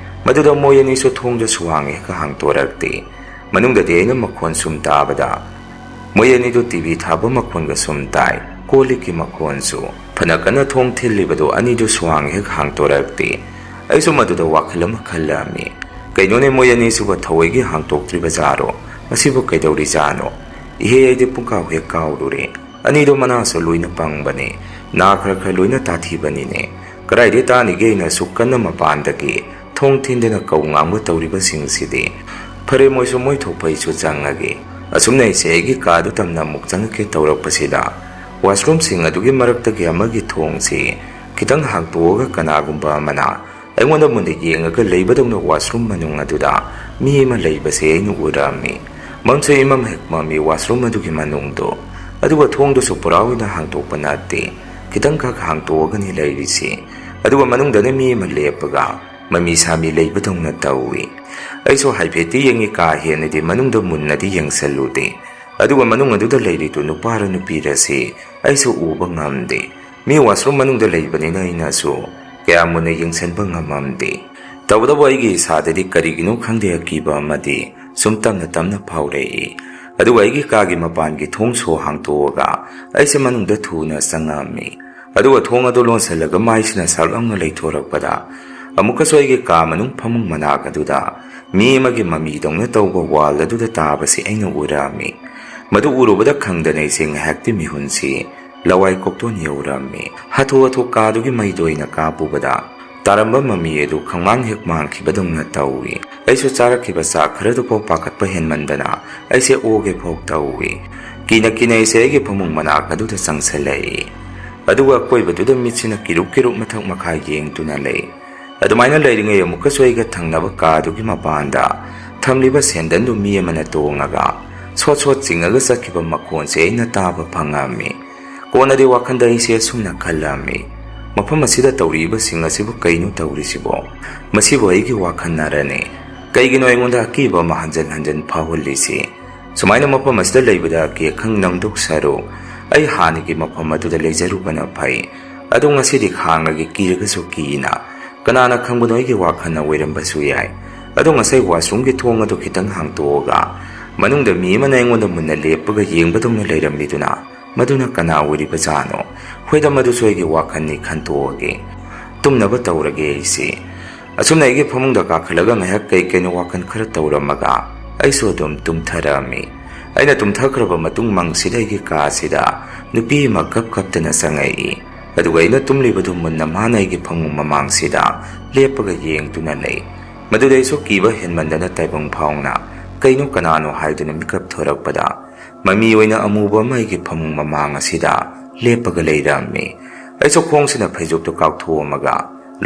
ꯃꯗꯨꯗ ꯃꯣꯏ ꯑꯅꯤꯁꯨ ꯊꯣꯡꯗ ꯁꯨꯋꯥꯡ ꯍꯦꯛ ꯍꯥꯡꯇꯣꯔꯛꯇꯦ꯫ ꯃꯅꯨꯡꯗꯗꯤ ꯑꯩꯅ ꯃꯈꯣꯟ ꯁꯨꯝ ꯇꯥꯕꯗ, ꯃꯣꯏ ꯑꯅꯤꯗꯨ ꯇꯤ ꯚꯤ ꯊꯥꯕ ꯃꯈꯣꯟꯒ ꯁꯨꯝ ꯇꯥꯏ꯫ ꯀꯣꯜ ꯂꯤꯛꯀꯤ ꯃꯈꯣꯟꯁꯨ꯫ ꯐꯅ ꯀꯟꯅ ꯊꯣꯡ ꯊꯤꯜꯂꯤꯕꯗꯨ ꯑꯅꯤꯗꯨ ꯁꯨꯋꯥꯡ ꯍꯦꯛ ꯍꯥꯡꯇꯣꯔꯛꯇꯦ꯫ ꯑꯩꯁꯨ ꯃꯗꯨꯗ ꯋꯥꯈꯜ ꯑꯃ ꯈꯜꯂꯝꯃꯤ꯫ "ꯀꯩꯅꯣꯅꯦ, ꯃꯣꯏ ꯑꯅꯤꯁꯤꯕꯨ ꯊꯑꯣꯏꯒꯤ ꯍꯥꯡꯇꯣꯛꯇ꯭ꯔꯤꯕ ꯖꯥꯔꯣ? ꯃꯁꯤꯕꯨ ꯀꯩꯗꯧꯔꯤꯖꯥꯠꯅꯣ? ꯏꯍꯦ, ꯑꯩꯗꯤ ꯄꯨꯡꯀꯥꯎ ꯍꯦꯛ ꯀꯥꯎꯔꯨꯔꯦ꯫ ꯑꯅꯤꯗꯣ ꯃꯅꯥꯁꯨ ꯂꯣꯏꯅ ꯄꯪꯕꯅꯦ, ꯅꯥ ꯈꯔ ꯈꯔ ꯂꯣꯏꯅ ꯇꯥꯊꯤꯕꯅꯤꯅꯦ꯫ ꯀꯗꯥꯏꯗꯩ ꯇꯥꯅꯤꯒꯦ ꯑꯩꯅ ꯑꯁꯨꯛ ꯀꯟꯅ ꯃꯄꯥꯟꯗꯒꯤ ꯊꯣꯡ ꯊꯤꯟꯗꯅ ꯀꯧ ꯉꯥꯡꯕ ꯇꯧꯔꯤꯕꯁꯤꯡꯁꯤꯗꯤ? ꯐꯔꯦ, ꯃꯣꯏꯁꯨ ꯃꯣꯏ ꯊꯣꯛꯄ, ꯑꯩꯁꯨ ꯆꯪꯉꯒꯦ"꯫ ꯑꯁꯨꯝꯅ ꯑꯩꯁꯦ ꯑꯩꯒꯤ ꯀꯥꯗꯨ ꯇꯝꯅ ꯑꯃꯨꯛ ꯆꯪꯉꯛꯀꯦ ꯇꯧꯔꯛꯄꯁꯤꯗ, ꯋꯥꯁꯔꯨꯝꯁꯤꯡ ꯑꯗꯨꯒꯤ ꯃꯔꯛꯇꯒꯤ ꯑꯃꯒꯤ ꯊꯣꯡꯁꯤ ꯈꯤꯇꯪ ꯍꯥꯡꯇꯣꯛꯑꯒ ꯀꯅꯥꯒꯨꯝꯕ ꯑꯃꯅ ꯑꯩꯉꯣꯟꯗ ꯃꯨꯟꯅ ꯌꯦꯡꯉꯒ ꯂꯩꯕꯗꯧꯅ ꯋꯥꯁꯔꯨꯝ ꯃꯅꯨꯡ ꯑꯗꯨꯗ ꯃꯤ ꯑꯃ ꯂꯩꯕꯁꯦ ꯑꯩꯅ ꯎꯔꯝꯃꯤ꯫ ꯃꯝꯁꯨ ꯏꯃꯝ ꯍꯦꯛ ꯃꯝꯃꯤ ꯋꯥꯁꯔꯨꯝ ꯑꯗꯨꯒꯤ ꯃꯅꯨꯡꯗꯣ꯫ ꯑꯗꯨꯒ ꯊꯣꯡꯗꯨꯁꯨ ꯄꯨꯔꯥ ꯑꯣꯏꯅ ꯍꯥꯡꯇꯣꯛꯄ ꯅꯠꯇꯦ, ꯈꯤꯇꯪꯈꯛ ꯍꯥꯡꯇꯣꯛꯑꯒꯅꯤ ꯂꯩꯔꯤꯁꯤ꯫ ꯑꯗꯨꯒ ꯃꯅꯨꯡꯗꯅ ꯃꯤ ꯑꯃ ꯂꯦꯞꯄꯒ ꯃꯃꯤ ꯁꯥꯃꯤ ꯂꯩꯕꯗꯧꯅ ꯇꯧꯏ꯫ ꯑꯩꯁꯨ ꯍꯥꯏꯐꯦꯠꯇꯤ ꯌꯦꯡꯉꯤ, ꯀꯥ ꯍꯦꯟꯅꯗꯤ ꯃꯅꯨꯡꯗ ꯃꯨꯟꯅꯗꯤ ꯌꯦꯡꯁꯜꯂꯨꯗꯦ꯫ ꯑꯗꯨꯒ ꯃꯅꯨꯡ ꯑꯗꯨꯗ ꯂꯩꯔꯤꯗꯨ ꯅꯨꯄꯥꯔ ꯅꯨꯄꯤꯔꯁꯤ ꯑꯩꯁꯨ ꯎꯕ ꯉꯝꯗꯦ꯫ ꯃꯤ ꯋꯥꯁꯔꯨꯝ ꯃꯅꯨꯡꯗ ꯂꯩꯕꯅꯤꯅ ꯑꯩꯅꯁꯨ ꯀꯌꯥ ꯃꯨꯟꯅ ꯌꯦꯡꯁꯤꯟꯕ ꯉꯝꯃꯝꯗꯦ꯫ ꯇꯧꯕꯇꯕꯨ ꯑꯩꯒꯤ ꯏꯁꯥꯗꯗꯤ ꯀꯔꯤꯒꯤꯅꯣ ꯈꯪꯗꯦ, ꯑꯀꯤꯕ ꯑꯃꯗꯤ ꯁꯨꯝ ꯇꯞꯅ ꯇꯞꯅ ꯐꯥꯎꯔꯛꯏ꯫ ꯑꯗꯨꯒ ꯑꯩꯒꯤ ꯀꯥꯒꯤ ꯃꯄꯥꯟꯒꯤ ꯊꯣꯡ ꯁꯣ ꯍꯥꯡꯇꯣꯛꯑꯒ ꯑꯩꯁꯦ ꯃꯅꯨꯡꯗ ꯊꯨꯅ ꯆꯪꯉꯛꯑꯝꯃꯤ꯫ ꯑꯗꯨꯒ ꯊꯣꯡ ꯑꯗꯨ ꯂꯣꯟꯁꯤꯜꯂꯒ ꯃꯥꯏꯁꯤꯅ ꯁꯔꯞ ꯂꯥꯎꯅ ꯂꯩꯊꯣꯔꯛꯄꯗ, ꯑꯃꯨꯛꯀꯁꯨ ꯑꯩꯒꯤ ꯀꯥ ꯃꯅꯨꯡ ꯐꯃꯨꯡ ꯃꯅꯥꯛ ꯑꯗꯨꯗ ꯃꯤ ꯑꯃꯒꯤ ꯃꯃꯤꯗꯧꯅ ꯇꯧꯕ ꯋꯥꯜ ꯑꯗꯨꯗ ꯇꯥꯕꯁꯤ ꯑꯩꯅ ꯎꯔꯛꯑꯝꯃꯤ꯫ ꯃꯗꯨ ꯎꯔꯨꯕꯗ ꯈꯪꯗꯅ ꯑꯩꯁꯦ ꯉꯥꯏꯍꯥꯛꯇꯤ ꯃꯤꯍꯨꯟꯁꯤ ꯂꯋꯥꯏ ꯀꯣꯛꯇꯣꯟ ꯌꯧꯔꯝꯃꯤ꯫ ꯍꯥꯊꯨ ꯍꯥꯊꯨ ꯀꯥꯗꯨꯒꯤ ꯃꯩꯗꯣ ꯑꯩꯅ ꯀꯥꯞꯄꯨꯕꯗ, ꯇꯥꯔꯝꯕ ꯃꯃꯤ ꯑꯗꯨ ꯈꯪꯃꯥꯡ ꯍꯦꯛ ꯃꯥꯡꯈꯤꯕꯗꯧꯅ ꯇꯧꯏ꯫ ꯑꯩꯁꯨ ꯆꯥꯔꯛꯈꯤꯕ ꯆꯥꯛ ꯈꯔꯗꯨꯐꯥꯎ ꯄꯥꯈꯠꯄ ꯍꯦꯟꯃꯟꯗꯅ ꯑꯩꯁꯦ ꯑꯣꯒꯦ ꯐꯥꯎ ꯇꯧꯏ꯫ ꯀꯤꯅ ꯀꯤꯅ ꯑꯩꯁꯦ ꯑꯩꯒꯤ ꯐꯃꯨꯡ ꯃꯅꯥꯛ ꯑꯗꯨꯗ ꯆꯪꯁꯤꯜꯂꯛꯏ꯫ ꯑꯗꯨꯒ ꯑꯀꯣꯏꯕꯗꯨꯗ ꯃꯤꯠꯁꯤꯅ ꯀꯤꯔꯨꯞ ꯀꯤꯔꯨꯞ ꯃꯊꯛ ꯃꯈꯥ ꯌꯦꯡꯗꯨꯅ ꯂꯩ꯫ ꯑꯗꯨꯃꯥꯏꯅ ꯂꯩꯔꯤꯉꯩ ꯑꯃꯨꯛꯀꯁꯨ ꯑꯩꯒ ꯊꯪꯅꯕ ꯀꯥꯗꯨꯒꯤ ꯃꯄꯥꯟꯗ ꯊꯝꯂꯤꯕ ꯁꯦꯟꯗꯟꯗꯨ ꯃꯤ ꯑꯃꯅ ꯇꯣꯡꯉꯒ ꯁꯣꯠ ꯁꯣꯠ ꯆꯤꯡꯉꯒ ꯆꯠꯈꯤꯕ ꯃꯈꯣꯟꯁꯦ ꯑꯩꯅ ꯇꯥꯕ ꯐꯪꯉꯝꯃꯤ꯫ ꯀꯣꯟꯅꯗꯤ ꯋꯥꯈꯜꯗ ꯑꯩꯁꯦ ꯑꯁꯨꯝꯅ ꯈꯜꯂꯝꯃꯤ, "ꯃꯐꯝ ꯑꯁꯤꯗ ꯇꯧꯔꯤꯕꯁꯤꯡ ꯑꯁꯤꯕꯨ ꯀꯩꯅꯣ ꯇꯧꯔꯤꯁꯤꯕꯣ? ꯃꯁꯤꯕꯨ ꯑꯩꯒꯤ ꯋꯥꯈꯜꯅꯔꯅꯦ? ꯀꯩꯒꯤꯅꯣ ꯑꯩꯉꯣꯟꯗ ꯑꯀꯤꯕ ꯑꯃ ꯍꯟꯖꯟ ꯍꯟꯖꯟ ꯐꯥꯎꯍꯜꯂꯤꯁꯤ? ꯁꯨꯃꯥꯏꯅ ꯃꯐꯝ ꯑꯁꯤꯗ ꯂꯩꯕꯗ ꯑꯀꯤ ꯑꯈꯪ ꯅꯪꯗꯣꯛ ꯁꯔꯨꯛ, ꯑꯩ ꯍꯥꯟꯅꯒꯤ ꯃꯐꯝ ꯑꯗꯨꯗ ꯂꯩꯖꯔꯨꯕꯅ ꯐꯩ꯫ ꯑꯗꯣ ꯉꯁꯤꯗꯤ ꯈꯥꯡꯉꯒꯦ, ꯀꯤꯔꯒꯁꯨ ꯀꯤꯅ꯫ ꯀꯅꯥꯅ ꯈꯪꯕꯅꯣ, ꯑꯩꯒꯤ ꯋꯥꯈꯜꯅ ꯑꯣꯏꯔꯝꯕꯁꯨ ꯌꯥꯏ꯫ ꯑꯗꯣ ꯉꯁꯥꯏ ꯋꯥꯁꯔꯨꯝꯒꯤ ꯊꯣꯡ ꯑꯗꯨ ꯈꯤꯇꯪ ꯍꯥꯡꯇꯣꯛꯑꯒ ꯃꯅꯨꯡꯗ ꯃꯤ ꯑꯃꯅ ꯑꯩꯉꯣꯟꯗ ꯃꯨꯟꯅ ꯂꯦꯞꯄꯒ ꯌꯦꯡꯕꯗꯧꯅ ꯂꯩꯔꯝꯃꯤꯗꯨꯅ, ꯃꯗꯨꯅ ꯀꯅꯥ ꯑꯣꯏꯔꯤꯕꯖꯥꯠꯅꯣ? ꯍꯣꯏꯗ, ꯃꯗꯨꯁꯨ ꯑꯩꯒꯤ ꯋꯥꯈꯜꯅꯤ, ꯈꯟꯇꯣꯛꯑꯒꯦ꯫ ꯇꯨꯝꯅꯕ ꯇꯧꯔꯒꯦ ꯑꯩꯁꯦ"꯫ ꯑꯁꯨꯝꯅ ꯑꯩꯒꯤ ꯐꯃꯨꯡꯗ ꯀꯥꯈꯠꯂꯒ ꯉꯥꯏꯍꯥꯛ ꯀꯩ ꯀꯩꯅꯣ ꯋꯥꯈꯜ ꯈꯔ ꯇꯧꯔꯝꯃꯒ ꯑꯩꯁꯨ ꯑꯗꯨꯝ ꯇꯨꯝꯊꯔꯛꯑꯝꯃꯤ꯫ ꯑꯩꯅ ꯇꯨꯝꯊꯈ꯭ꯔꯕ ꯃꯇꯨꯡ ꯃꯪꯁꯤꯗ ꯑꯩꯒꯤ ꯀꯥꯁꯤꯗ ꯅꯨꯄꯤ ꯑꯃ ꯀꯞ ꯀꯞꯇꯅ ꯆꯪꯉꯛꯏ꯫ ꯑꯗꯨꯒ ꯑꯩꯅ ꯇꯨꯝꯂꯤꯕꯗꯨ ꯃꯨꯟꯅ ꯃꯥꯅ ꯑꯩꯒꯤ ꯐꯃꯨꯡ ꯃꯃꯥꯡꯁꯤꯗ ꯂꯦꯞꯄꯒ ꯌꯦꯡꯗꯨꯅ ꯂꯩ꯫ ꯃꯗꯨꯗ ꯑꯩꯁꯨ ꯀꯤꯕ ꯍꯦꯟꯃꯟꯗꯅ ꯇꯥꯏꯕꯪ ꯐꯥꯎꯅ "ꯀꯩꯅꯣ, ꯀꯅꯥꯅꯣ?" ꯍꯥꯏꯗꯨꯅ ꯃꯤꯀꯞ ꯊꯣꯔꯛꯄꯗ, ꯃꯃꯤ ꯑꯣꯏꯅ ꯑꯃꯨꯕ ꯑꯃ ꯑꯩꯒꯤ ꯐꯃꯨꯡ ꯃꯃꯥꯡ ꯑꯁꯤꯗ ꯂꯦꯞꯄꯒ ꯂꯩꯔꯝꯃꯤ꯫ ꯑꯩꯁꯨ ꯈꯣꯡꯁꯤꯅ ꯐꯩꯖꯨꯞꯇꯨ ꯀꯥꯎꯊꯣꯛꯑꯝꯃꯒ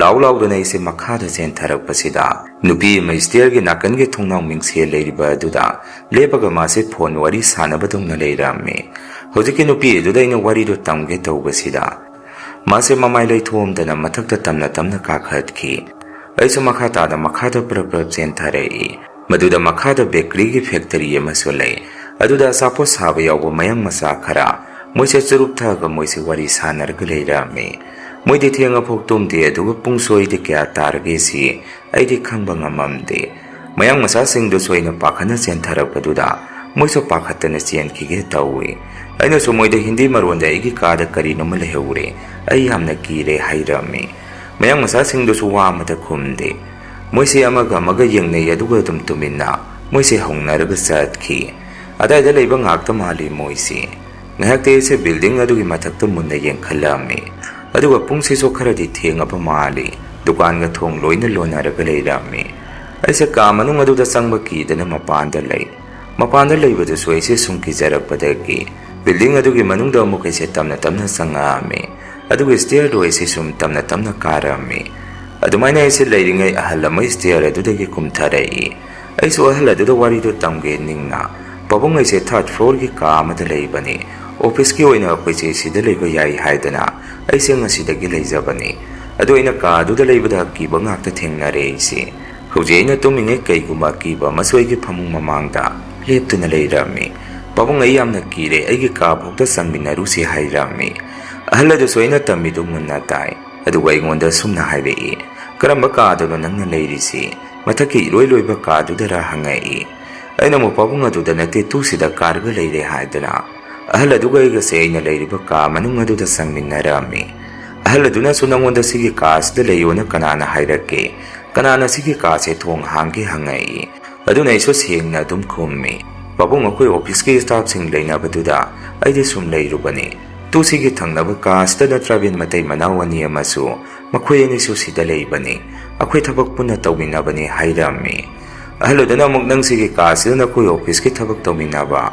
ꯂꯥꯎ ꯂꯥꯎꯗꯅ ꯑꯩꯁꯦ ꯃꯈꯥꯗ ꯆꯦꯟꯊꯔꯛꯄꯁꯤꯗ, ꯅꯨꯄꯤ ꯑꯃ ꯁ꯭ꯇꯦꯌꯔꯒꯤ ꯅꯥꯀꯟꯒꯤ ꯊꯣꯡꯅꯥꯎ ꯃꯤꯡꯁꯦꯜ ꯂꯩꯔꯤꯕ ꯑꯗꯨꯗ ꯂꯦꯞꯄꯒ ꯃꯥꯁꯦ ꯐꯣꯟ ꯋꯥꯔꯤ ꯁꯥꯟꯅꯕꯗꯧꯅ ꯂꯩꯔꯝꯃꯤ꯫ ꯍꯧꯖꯤꯛꯀꯤ ꯅꯨꯄꯤ ꯑꯗꯨꯗ ꯑꯩꯅ ꯋꯥꯔꯤꯗꯨ ꯇꯝꯒꯦ ꯇꯧꯕꯁꯤꯗ, ꯃꯥꯁꯦ ꯃꯃꯥꯏ ꯂꯩꯊꯣꯛꯑꯝꯗꯅ ꯃꯊꯛꯇ ꯇꯝꯅ ꯇꯝꯅ ꯀꯥꯈꯠꯈꯤ꯫ ꯑꯩꯁꯨ ꯃꯈꯥ ꯇꯥꯅ ꯃꯈꯥꯗ ꯄ꯭ꯔꯞ ꯄ꯭ꯔꯞ ꯆꯦꯟꯊꯔꯛꯏ꯫ ꯃꯗꯨꯗ ꯃꯈꯥꯗ ꯕꯦꯀꯔꯤꯒꯤ ꯐꯦꯛꯇꯔꯤ ꯑꯃꯁꯨ ꯂꯩ꯫ ꯑꯗꯨꯗ ꯑꯆꯥꯄꯣꯠ ꯁꯥꯕ ꯌꯥꯎꯕ ꯃꯌꯥꯡ ꯃꯆꯥ ꯈꯔ, ꯃꯣꯏꯁꯦ ꯆꯨꯔꯨꯞ ꯊꯛꯑꯒ ꯃꯣꯏꯁꯦ ꯋꯥꯔꯤ ꯁꯥꯟꯅꯔꯒ ꯂꯩꯔꯝꯃꯤ꯫ ꯃꯣꯏꯗꯤ ꯊꯦꯡꯉꯐꯥꯎ ꯇꯨꯝꯗꯦ, ꯑꯗꯨꯒ ꯄꯨꯡꯁꯨ ꯑꯩꯗꯤ ꯀꯌꯥ ꯇꯥꯔꯒꯦ ꯁꯤ ꯑꯩꯗꯤ ꯈꯪꯕ ꯉꯝꯃꯝꯗꯦ꯫ ꯃꯌꯥꯡ ꯃꯆꯥꯁꯤꯡꯗꯨꯁꯨ ꯑꯩꯅ ꯄꯥꯈꯠꯅ ꯆꯦꯟꯊꯔꯛꯄꯗꯨꯗ ꯃꯣꯏꯁꯨ ꯄꯥꯈꯠꯇꯅ ꯆꯦꯟꯈꯤꯒꯦ ꯇꯧꯏ꯫ ꯑꯩꯅꯁꯨ ꯃꯣꯏꯗ ꯍꯤꯟꯗꯤ ꯃꯔꯣꯟꯗ "ꯑꯩꯒꯤ ꯀꯥꯗ ꯀꯔꯤꯅꯣꯃ ꯂꯩꯍꯧꯔꯦ, ꯑꯩ ꯌꯥꯝꯅ ꯀꯤꯔꯦ" ꯍꯥꯏꯔꯝꯃꯤ꯫ ꯃꯌꯥꯡ ꯃꯆꯥꯁꯤꯡꯗꯨꯁꯨ ꯋꯥ ꯑꯃꯇ ꯈꯨꯝꯗꯦ꯫ ꯃꯣꯏꯁꯦ ꯑꯃꯒ ꯑꯃꯒ ꯌꯦꯡꯅꯩ, ꯑꯗꯨꯒ ꯑꯗꯨꯝ ꯇꯨꯃꯤꯟꯅ ꯃꯣꯏꯁꯦ ꯍꯧꯅꯔꯒ ꯆꯠꯈꯤ꯫ ꯑꯗꯥꯏꯗ ꯂꯩꯕ ꯉꯥꯛꯇ ꯃꯥꯜꯂꯤ ꯃꯣꯏꯁꯦ꯫ ꯉꯥꯏꯍꯥꯛꯇꯤ ꯑꯩꯁꯦ ꯕꯤꯜꯗꯤꯡ ꯑꯗꯨꯒꯤ ꯃꯊꯛꯇ ꯃꯨꯟꯅ ꯌꯦꯡꯈꯠꯂꯝꯃꯤ꯫ ꯑꯗꯨꯒ ꯄꯨꯡꯁꯤꯁꯨ ꯈꯔꯗꯤ ꯊꯦꯡꯉꯕ ꯃꯥꯜꯂꯤ꯫ ꯗꯨꯀꯥꯟꯒ ꯊꯣꯡ ꯂꯣꯏꯅ ꯂꯣꯟꯅꯔꯒ ꯂꯩꯔꯝꯃꯤ꯫ ꯑꯩꯁꯦ ꯀꯥ ꯃꯅꯨꯡ ꯑꯗꯨꯗ ꯆꯪꯕ ꯀꯤꯗꯅ ꯃꯄꯥꯟꯗ ꯂꯩ꯫ ꯃꯄꯥꯟꯗ ꯂꯩꯕꯗꯨꯁꯨ ꯑꯩꯁꯦ ꯁꯨꯝ ꯀꯤꯖꯔꯛꯄꯗꯒꯤ ꯕꯤꯜꯗꯤꯡ ꯑꯗꯨꯒꯤ ꯃꯅꯨꯡꯗ ꯑꯃꯨꯛ ꯑꯩꯁꯦ ꯇꯞꯅ ꯇꯞꯅ ꯆꯪꯉꯛꯑꯝꯃꯤ꯫ ꯑꯗꯨꯒ ꯁ꯭ꯇꯦꯌꯔꯗꯨ ꯑꯩꯁꯦ ꯁꯨꯝ ꯇꯞꯅ ꯇꯞꯅ ꯀꯥꯔꯛꯑꯝꯃꯤ꯫ ꯑꯗꯨꯃꯥꯏꯅ ꯑꯩꯁꯦ ꯂꯩꯔꯤꯉꯩ ꯑꯍꯜ ꯑꯃ ꯁ꯭ꯇꯦꯌꯔ ꯑꯗꯨꯗꯒꯤ ꯀꯨꯝꯊꯔꯛꯏ꯫ ꯑꯩꯁꯨ ꯑꯍꯜ ꯑꯗꯨꯗ ꯋꯥꯔꯤꯗꯨ ꯇꯝꯒꯦ ꯅꯤꯡꯅ, "ꯄꯥꯕꯨꯡ, ꯑꯩꯁꯦ third floor ꯒꯤ ꯀꯥ ꯑꯃꯗ ꯂꯩꯕꯅꯤ, office ꯀꯤ ꯑꯣꯏꯅ ꯑꯩꯈꯣꯏꯁꯦ ꯁꯤꯗ ꯂꯩꯕ ꯌꯥꯏ ꯍꯥꯏꯗꯅ ꯑꯩꯁꯦ ꯉꯁꯤꯗꯒꯤ ꯂꯩꯖꯕꯅꯤ꯫ ꯑꯗꯣ ꯑꯩꯅ ꯀꯥ ꯑꯗꯨꯗ ꯂꯩꯕꯗ ꯑꯀꯤꯕ ꯉꯥꯛꯇ ꯊꯦꯡꯅꯔꯦ ꯑꯩꯁꯦ꯫ ꯍꯧꯖꯤꯛ ꯑꯩꯅ ꯇꯨꯝꯃꯤꯉꯩ ꯀꯩꯒꯨꯝꯕ ꯑꯀꯤꯕ ꯑꯃꯁꯨ ꯑꯩꯒꯤ ꯐꯃꯨꯡ ꯃꯃꯥꯡꯗ ꯂꯦꯞꯇꯨꯅ ꯂꯩꯔꯝꯃꯤ꯫ ꯄꯥꯕꯨꯡ, ꯑꯩ ꯌꯥꯝꯅ ꯀꯤꯔꯦ, ꯑꯩꯒꯤ ꯀꯥ ꯐꯥꯎꯗ ꯆꯪꯃꯤꯟꯅꯔꯨꯁꯤ" ꯍꯥꯏꯔꯝꯃꯤ꯫ ꯑꯍꯜ ꯑꯗꯨꯁꯨ ꯑꯩꯅ ꯇꯝꯃꯤꯗꯨ ꯃꯨꯟꯅ ꯇꯥꯏ꯫ ꯑꯗꯨꯒ ꯑꯩꯉꯣꯟꯗ ꯁꯨꯝꯅ ꯍꯥꯏꯔꯛꯏ, "ꯀꯔꯝꯕ ꯀꯥꯗꯅꯣ ꯅꯪꯅ ꯂꯩꯔꯤꯁꯤ? ꯃꯊꯛꯀꯤ ꯏꯂꯣꯏ ꯂꯣꯏꯕ ꯀꯥꯗꯨꯗꯔ?" ꯍꯪꯉꯛꯏ꯫ ꯑꯩꯅ ꯑꯃꯨꯛ, "ꯄꯥꯕꯨꯡ, ꯑꯗꯨꯗ ꯅꯠꯇꯦ, ꯇꯨ ꯁꯤꯗ ꯀꯥꯔꯒ ꯂꯩꯔꯦ" ꯍꯥꯏꯗꯅ ꯑꯍꯜ ꯑꯗꯨꯒ ꯑꯩꯒꯁꯦ ꯑꯩꯅ ꯂꯩꯔꯤꯕ ꯀꯥ ꯃꯅꯨꯡ ꯑꯗꯨꯗ ꯆꯪꯃꯤꯟꯅꯔꯝꯃꯤ꯫ ꯑꯍꯜ ꯑꯗꯨꯅꯁꯨ, "ꯅꯪꯉꯣꯟꯗ ꯁꯤꯒꯤ ꯀꯥꯁꯤꯗ ꯂꯩꯌꯣꯅ ꯀꯅꯥꯅ ꯍꯥꯏꯔꯛꯀꯦ? ꯀꯅꯥꯅ ꯁꯤꯒꯤ ꯀꯥꯁꯦ ꯊꯣꯡ ꯍꯥꯡꯒꯦ?" ꯍꯪꯉꯛꯏ꯫ ꯑꯗꯨꯅ ꯑꯩꯁꯨ ꯁꯦꯡꯅ ꯑꯗꯨꯝ ꯈꯨꯝꯃꯤ, "ꯄꯥꯕꯨꯡ, ꯑꯩꯈꯣꯏ office ꯀꯤ staff ꯁꯤꯡ ꯂꯩꯅꯕꯗꯨꯗ ꯑꯩꯗꯤ ꯁꯨꯝ ꯂꯩꯔꯨꯕꯅꯤ꯫ ꯇꯨ ꯁꯤꯒꯤ ꯊꯪꯅꯕ ꯀꯥꯁꯤꯗꯅ ꯇ꯭ꯔꯥꯏꯕꯦꯜ ꯃꯇꯩ ꯃꯅꯥꯎ ꯑꯅꯤ ꯑꯃꯁꯨ, ꯃꯈꯣꯏ ꯑꯅꯤꯁꯨ ꯁꯤꯗ ꯂꯩꯕꯅꯤ꯫ ꯑꯩꯈꯣꯏ ꯊꯕꯛ ꯄꯨꯟꯅ ꯇꯧꯃꯤꯟꯅꯕꯅꯤ" ꯍꯥꯏꯔꯝꯃꯤ꯫ ꯑꯍꯜ ꯑꯗꯨꯅ ꯑꯃꯨꯛ, "ꯅꯪ ꯁꯤꯒꯤ ꯀꯥꯁꯤꯗ ꯅꯈꯣꯏ office ꯀꯤ ꯊꯕꯛ ꯇꯧꯃꯤꯟꯅꯕ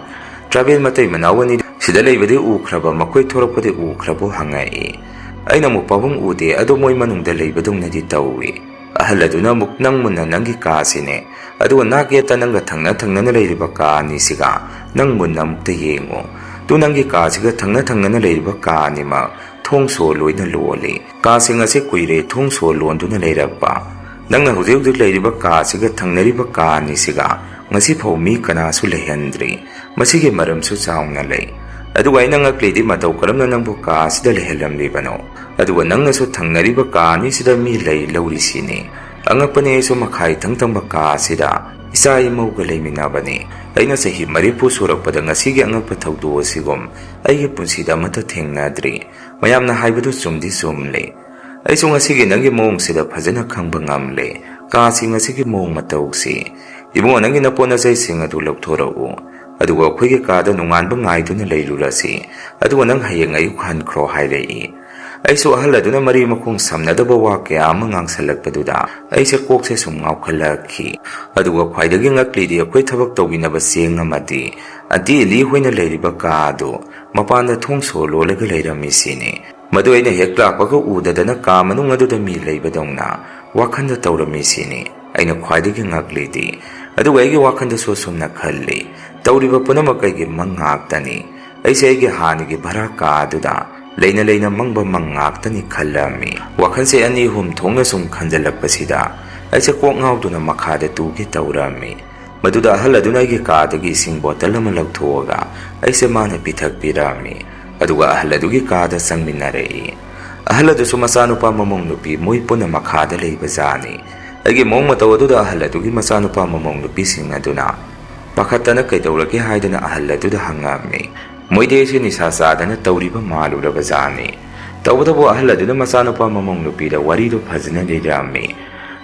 ꯇ꯭ꯔꯥꯏꯕꯦꯜ ꯃꯇꯩ ꯃꯅꯥꯎ ꯑꯅꯤ ꯁꯤꯗ ꯂꯩꯕꯗꯤ ꯎꯈ꯭ꯔꯕ? ꯃꯈꯣꯏ ꯊꯣꯔꯛꯄꯗꯤ ꯎꯈ꯭ꯔꯕꯣ?" ꯍꯪꯉꯛꯏ꯫ ꯑꯩꯅ ꯑꯃꯨꯛ, "ꯄꯥꯕꯨꯡ, ꯎꯗꯦ, ꯑꯗꯣ ꯃꯣꯏ ꯃꯅꯨꯡꯗ ꯂꯩꯕꯗꯧꯅꯗꯤ ꯇꯧꯏ"꯫ ꯑꯍꯜ ꯑꯗꯨꯅ ꯑꯃꯨꯛ, "ꯅꯪ ꯃꯨꯟꯅ ꯅꯪꯒꯤ ꯀꯥꯁꯤꯅꯦ, ꯑꯗꯨꯒ ꯅꯥꯛ ꯌꯦꯠꯇ ꯅꯪꯒ ꯊꯪꯅ ꯊꯪꯅꯅ ꯂꯩꯔꯤꯕ ꯀꯥ ꯑꯅꯤꯁꯤꯒ ꯅꯪ ꯃꯨꯟꯅ ꯑꯃꯨꯛꯇ ꯌꯦꯡꯉꯨ꯫ ꯇꯨ ꯅꯪꯒꯤ ꯀꯥꯁꯤꯒ ꯊꯪꯅ ꯊꯪꯅꯅ ꯂꯩꯔꯤꯕ ꯀꯥ ꯑꯅꯤꯃꯛ ꯊꯣꯡ ꯁꯣ ꯂꯣꯏꯅ ꯂꯣꯜꯂꯤ꯫ ꯀꯥꯁꯤꯡ ꯑꯁꯤ ꯀꯨꯏꯔꯦ ꯊꯣꯡ ꯁꯣ ꯂꯣꯟꯗꯨꯅ ꯂꯩꯔꯛꯄ꯫ ꯅꯪꯅ ꯍꯧꯖꯤꯛ ꯍꯧꯖꯤꯛ ꯂꯩꯔꯤꯕ ꯀꯥꯁꯤꯒ ꯊꯪꯅꯔꯤꯕ ꯀꯥ ꯑꯅꯤꯁꯤꯒ ꯉꯁꯤ ꯐꯥꯎ ꯃꯤ ꯀꯅꯥꯁꯨ ꯂꯩꯍꯟꯗ꯭ꯔꯤ꯫ ꯃꯁꯤꯒꯤ ꯃꯔꯝꯁꯨ ꯆꯥꯎꯅ ꯂꯩ꯫ ꯑꯗꯨꯒ ꯑꯩꯅ ꯉꯛꯂꯤꯗꯤ ꯃꯇꯧ ꯀꯔꯝꯅ ꯅꯪꯕꯨ ꯀꯥ ꯑꯁꯤꯗ ꯂꯩꯍꯜꯂꯝꯂꯤꯕꯅꯣ? ꯑꯗꯨꯒ ꯅꯪꯅꯁꯨ ꯊꯪꯅꯔꯤꯕ ꯀꯥ ꯑꯅꯤꯁꯤꯗ ꯃꯤ ꯂꯩ ꯂꯧꯔꯤꯁꯤꯅꯤ꯫ ꯑꯉꯛꯄꯅꯤ, ꯑꯩꯁꯨ ꯃꯈꯥ ꯏꯊꯪ ꯊꯪꯕ ꯀꯥ ꯑꯁꯤꯗ ꯏꯆꯥ ꯏꯃꯧꯒ ꯂꯩꯃꯤꯟꯅꯕꯅꯤ꯫ ꯑꯩꯅ ꯆꯍꯤ ꯃꯔꯤꯐꯨ ꯁꯨꯔꯛꯄꯗ ꯉꯁꯤꯒꯤ ꯑꯉꯛꯄ ꯊꯧꯗꯣꯛ ꯑꯁꯤꯒꯨꯝ ꯑꯩꯒꯤ ꯄꯨꯟꯁꯤꯗ ꯑꯃꯠꯇ ꯊꯦꯡꯅꯗ꯭ꯔꯤ꯫ ꯃꯌꯥꯝꯅ ꯍꯥꯏꯕꯗꯨ ꯆꯨꯝꯗꯤ ꯆꯨꯝꯂꯦ꯫ ꯑꯩꯁꯨ ꯉꯁꯤꯒꯤ ꯅꯪꯒꯤ ꯃꯑꯣꯡꯁꯤꯗ ꯐꯖꯅ ꯈꯪꯕ ꯉꯝꯂꯦ꯫ ꯀꯥꯁꯤꯡ ꯑꯁꯤꯒꯤ ꯃꯑꯣꯡ ꯃꯇꯧꯁꯤ꯫ ꯏꯕꯨꯡꯉꯣ, ꯅꯪꯒꯤ ꯅꯄꯣꯠ ꯅꯆꯩꯁꯤꯡ ꯑꯗꯨ ꯂꯧꯊꯣꯔꯛꯎ꯫ ꯑꯗꯨꯒ ꯑꯩꯈꯣꯏꯒꯤ ꯀꯥꯗ ꯅꯣꯡꯉꯥꯟꯕ ꯉꯥꯏꯗꯨꯅ ꯂꯩꯔꯨꯔꯁꯤ꯫ ꯑꯗꯨꯒ ꯅꯪ ꯍꯌꯦꯡ ꯑꯌꯨꯛ ꯍꯟꯈ꯭ꯔꯣ" ꯍꯥꯏꯔꯛꯏ꯫ ꯑꯩꯁꯨ ꯑꯍꯜ ꯑꯗꯨꯅ ꯃꯔꯤ ꯃꯈꯣꯡ ꯁꯝꯅꯗꯕ ꯋꯥ ꯀꯌꯥ ꯑꯃ ꯉꯥꯡꯁꯜꯂꯛꯄꯗꯨꯗ ꯑꯩꯁꯦ ꯀꯣꯛꯁꯦ ꯁꯨꯝ ꯉꯥꯎꯈꯠꯂꯛꯈꯤ꯫ ꯑꯗꯨꯒ ꯈ꯭ꯋꯥꯏꯗꯒꯤ ꯉꯛꯂꯤꯗꯤ ꯑꯩꯈꯣꯏ ꯊꯕꯛ ꯇꯧꯃꯤꯟꯅꯕ ꯆꯦꯡ ꯑꯃꯗꯤ ꯑꯟꯇꯤ ꯏꯂꯤ ꯍꯣꯏꯅ ꯂꯩꯔꯤꯕ ꯀꯥ ꯑꯗꯨ ꯃꯄꯥꯟꯗ ꯊꯣꯡ ꯁꯣ ꯂꯣꯜꯂꯒ ꯂꯩꯔꯝꯃꯤꯁꯤꯅꯤ꯫ ꯃꯗꯨ ꯑꯩꯅ ꯍꯦꯛ ꯂꯥꯛꯄꯒ ꯎꯗꯗꯅ ꯀꯥ ꯃꯅꯨꯡ ꯑꯗꯨꯗ ꯃꯤ ꯂꯩꯕꯗꯧꯅ ꯋꯥꯈꯜꯗ ꯇꯧꯔꯝꯃꯤꯁꯤꯅꯤ꯫ ꯑꯩꯅ ꯈ꯭ꯋꯥꯏꯗꯒꯤ ꯉꯛꯂꯤꯗꯤ ꯑꯗꯨꯒ ꯑꯩꯒꯤ ꯋꯥꯈꯜꯗꯁꯨ ꯑꯁꯨꯝꯅ ꯈꯜꯂꯤ, ꯇꯧꯔꯤꯕ ꯄꯨꯝꯅꯃꯛ ꯑꯩꯒꯤ ꯃꯪ ꯉꯥꯛꯇꯅꯤ꯫ ꯑꯩꯁꯦ ꯑꯩꯒꯤ ꯍꯥꯟꯅꯒꯤ ꯚꯔꯥ ꯀꯥ ꯑꯗꯨꯗ ꯂꯩꯅ ꯂꯩꯅ ꯃꯪꯕ ꯃꯪ ꯉꯥꯛꯇꯅꯤ ꯈꯜꯂꯝꯃꯤ꯫ ꯋꯥꯈꯜꯁꯦ ꯑꯅꯤ ꯑꯍꯨꯝ ꯊꯣꯛꯅ ꯁꯨꯝ ꯈꯟꯖꯜꯂꯛꯄꯁꯤꯗ ꯑꯩꯁꯦ ꯀꯣꯛ ꯉꯥꯎꯗꯨꯅ ꯃꯈꯥꯗ ꯇꯨꯒꯦ ꯇꯧꯔꯝꯃꯤ꯫ ꯃꯗꯨꯗ ꯑꯍꯜ ꯑꯗꯨꯅ ꯑꯩꯒꯤ ꯀꯥꯗꯒꯤ ꯏꯁꯤꯡ ꯕꯣꯇꯜ ꯑꯃ ꯂꯧꯊꯣꯛꯑꯒ ꯑꯩꯁꯦ ꯃꯥꯅ ꯄꯤꯊꯛꯄꯤꯔꯝꯃꯤ꯫ ꯑꯗꯨꯒ ꯑꯍꯜ ꯑꯗꯨꯒꯤ ꯀꯥꯗ ꯆꯪꯃꯤꯟꯅꯔꯛꯏ꯫ ꯑꯍꯜ ꯑꯗꯨꯁꯨ ꯃꯆꯥꯅꯨꯄꯥ ꯃꯃꯧ ꯅꯨꯄꯤ ꯃꯣꯏ ꯄꯨꯟꯅ ꯃꯈꯥꯗ ꯂꯩꯕ ꯖꯥꯠꯅꯤ꯫ ꯑꯩꯒꯤ ꯃꯑꯣꯡ ꯃꯇꯧ ꯑꯗꯨꯗ ꯑꯍꯜ ꯑꯗꯨꯒꯤ ꯃꯆꯥꯅꯨꯄꯥ ꯃꯃꯧ ꯅꯨꯄꯤꯁꯤꯡ ꯑꯗꯨꯅ ꯄꯥꯈꯠꯇꯅ ꯀꯩꯗꯧꯔꯒꯦ ꯍꯥꯏꯗꯅ ꯑꯍꯜ ꯑꯗꯨꯗ ꯍꯪꯉꯝꯃꯤ꯫ ꯃꯣꯏꯗꯤ ꯑꯩꯁꯦ ꯅꯤꯁꯥ ꯆꯥꯗꯅ ꯇꯧꯔꯤꯕ ꯃꯥꯜꯂꯨꯔꯕ ꯖꯥꯠꯅꯤ꯫ ꯇꯧꯕꯇꯕꯨ ꯑꯍꯜ ꯑꯗꯨꯅ ꯃꯆꯥꯅꯨꯄꯥ ꯃꯃꯧ ꯅꯨꯄꯤꯗ ꯋꯥꯔꯤꯗꯨ ꯐꯖꯅ ꯂꯤꯔꯝꯃꯤ꯫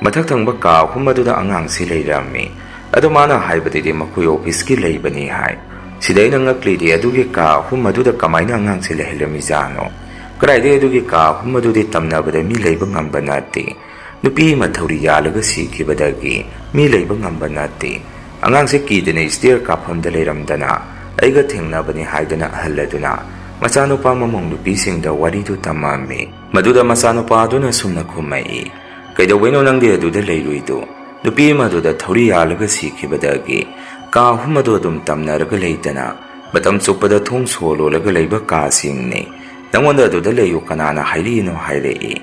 ꯃꯊꯛ ꯊꯪꯕ ꯀꯥ ꯑꯍꯨꯝ ꯑꯗꯨꯗ ꯑꯉꯥꯡꯁꯤ ꯂꯩꯔꯝꯃꯤ꯫ ꯑꯗꯨ ꯃꯥꯅ ꯍꯥꯏꯕꯗꯗꯤ ꯃꯈꯣꯏ ꯑꯣꯐꯤꯁꯀꯤ ꯂꯩꯕꯅꯤ ꯍꯥꯏ꯫ ꯁꯤꯗ ꯑꯩꯅ ꯉꯛꯂꯤꯗꯤ ꯑꯗꯨꯒꯤ ꯀꯥ ꯑꯍꯨꯝ ꯑꯗꯨꯗ ꯀꯃꯥꯏꯅ ꯑꯉꯥꯡꯁꯤ ꯂꯩꯍꯜꯂꯝꯃꯤꯖꯥꯠꯅꯣ? ꯀꯗꯥꯏꯗꯒꯤ ꯑꯗꯨꯒꯤ ꯀꯥ ꯑꯍꯨꯝ ꯑꯗꯨꯗꯤ ꯇꯝꯅꯕꯗ ꯃꯤ ꯂꯩꯕ ꯉꯝꯕ ꯅꯠꯇꯦ꯫ ꯅꯨꯄꯤ ꯑꯃ ꯊꯧꯔꯤ ꯌꯥꯜꯂꯒ ꯁꯤꯈꯤꯕꯗꯒꯤ ꯃꯤ ꯂꯩꯕ ꯉꯝꯕ ꯅꯠꯇꯦ꯫ ꯑꯉꯥꯡꯁꯦ ꯀꯤꯗꯅ ꯁ꯭ꯇꯦꯌꯔ ꯀꯥꯐꯝꯗ ꯂꯩꯔꯝꯗꯅ ꯑꯩꯒ ꯊꯦꯡꯅꯕꯅꯤ ꯍꯥꯏꯗꯅ ꯑꯍꯜ ꯑꯗꯨꯅ ꯃꯆꯥꯅꯨꯄꯥ ꯃꯃꯧ ꯅꯨꯄꯤꯁꯤꯡꯗ ꯋꯥꯔꯤꯗꯨ ꯇꯝꯃꯝꯃꯤ꯫ ꯃꯗꯨꯗ ꯃꯆꯥꯅꯨꯄꯥ ꯑꯗꯨꯅ ꯁꯨꯝꯅ ꯈꯨꯝꯃꯛꯏ, "ꯀꯩꯗꯧꯕꯩꯅꯣ ꯅꯪꯗꯤ ꯑꯗꯨꯗ ꯂꯩꯔꯨꯏꯗꯣ? ꯅꯨꯄꯤ ꯑꯃ ꯑꯗꯨꯗ ꯊꯧꯔꯤ ꯌꯥꯜꯂꯒ ꯁꯤꯈꯤꯕꯗꯒꯤ ꯀꯥ ꯑꯍꯨꯝ ꯑꯗꯨ ꯑꯗꯨꯝ ꯇꯝꯅꯔꯒ ꯂꯩꯗꯅ ꯃꯇꯝ ꯆꯨꯞꯄꯗ ꯊꯣꯡ ꯁꯣ ꯂꯣꯜꯂꯒ ꯂꯩꯕ ꯀꯥꯁꯤꯡꯅꯤ꯫ ꯅꯪꯉꯣꯟꯗ ꯑꯗꯨꯗ ꯂꯩꯌꯨ ꯀꯅꯥꯅ ꯍꯥꯏꯔꯛꯏꯅꯣ?" ꯍꯥꯏꯔꯛꯏ꯫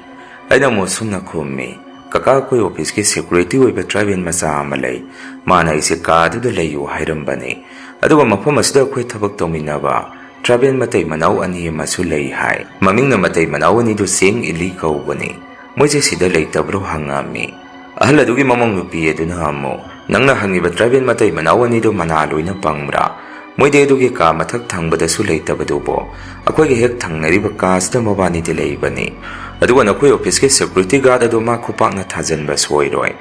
ꯑꯩꯅ ꯑꯃꯨꯛ ꯁꯨꯝꯅ ꯈꯨꯝꯃꯤ, "ꯀꯀꯥ, ꯑꯩꯈꯣꯏ ꯑꯣꯐꯤꯁꯀꯤ ꯁꯦꯀ꯭ꯌꯨꯔꯤꯇꯤ ꯑꯣꯏꯕ ꯇ꯭ꯔꯥꯏꯕꯦꯜ ꯃꯆꯥ ꯑꯃ ꯂꯩ꯫ ꯃꯥꯅ ꯑꯩꯁꯦ ꯀꯥ ꯑꯗꯨꯗ ꯂꯩꯌꯨ ꯍꯥꯏꯔꯝꯕꯅꯤ꯫ ꯑꯗꯨꯒ ꯃꯐꯝ ꯑꯁꯤꯗ ꯑꯩꯈꯣꯏ ꯊꯕꯛ ꯇꯧꯃꯤꯟꯅꯕ ꯇ꯭ꯔꯥꯏꯕꯦꯜ ꯃꯇꯩ ꯃꯅꯥꯎ ꯑꯅꯤ ꯑꯃꯁꯨ ꯂꯩ ꯍꯥꯏ꯫ ꯃꯃꯤꯡꯅ ꯃꯇꯩ ꯃꯅꯥꯎ ꯑꯅꯤꯗꯨ ꯆꯦꯡ ꯏꯂꯤ ꯀꯧꯕꯅꯤ꯫ ꯃꯣꯏꯁꯦ ꯁꯤꯗ ꯂꯩꯇꯕ꯭ꯔꯣ?" ꯍꯪꯉꯝꯃꯤ꯫ ꯑꯍꯜ ꯑꯗꯨꯒꯤ ꯃꯃꯧ ꯅꯨꯄꯤ ꯑꯗꯨꯅ ꯑꯃꯨꯛ, "ꯅꯪꯅ ꯍꯪꯉꯤꯕ ꯇ꯭ꯔꯥꯏꯕꯦꯜ ꯃꯇꯩ ꯃꯅꯥꯎ ꯑꯅꯤꯗꯨ ꯃꯅꯥ ꯂꯣꯏꯅ ꯄꯪꯕ꯭ꯔꯥ? ꯃꯣꯏꯗꯤ ꯑꯗꯨꯒꯤ ꯀꯥ ꯃꯊꯛ ꯊꯪꯕꯗꯁꯨ ꯂꯩꯇꯕꯗꯨꯕꯨ ꯑꯩꯈꯣꯏꯒꯤ ꯍꯦꯛ ꯊꯪꯅꯔꯤꯕ ꯀꯥꯁꯤꯗ ꯃꯕꯥꯅꯤꯗꯤ ꯂꯩꯕꯅꯤ꯫ ꯑꯗꯨꯒ ꯅꯈꯣꯏ ꯑꯣꯐꯤꯁꯀꯤ ꯁꯦꯀ꯭ꯌꯨꯔꯤꯇꯤ ꯒꯥꯔꯗ ꯑꯗꯨ ꯃꯥ ꯈꯨꯄꯥꯛꯅ ꯊꯥꯖꯤꯟꯕ ꯁꯣꯏꯔꯣꯏ꯫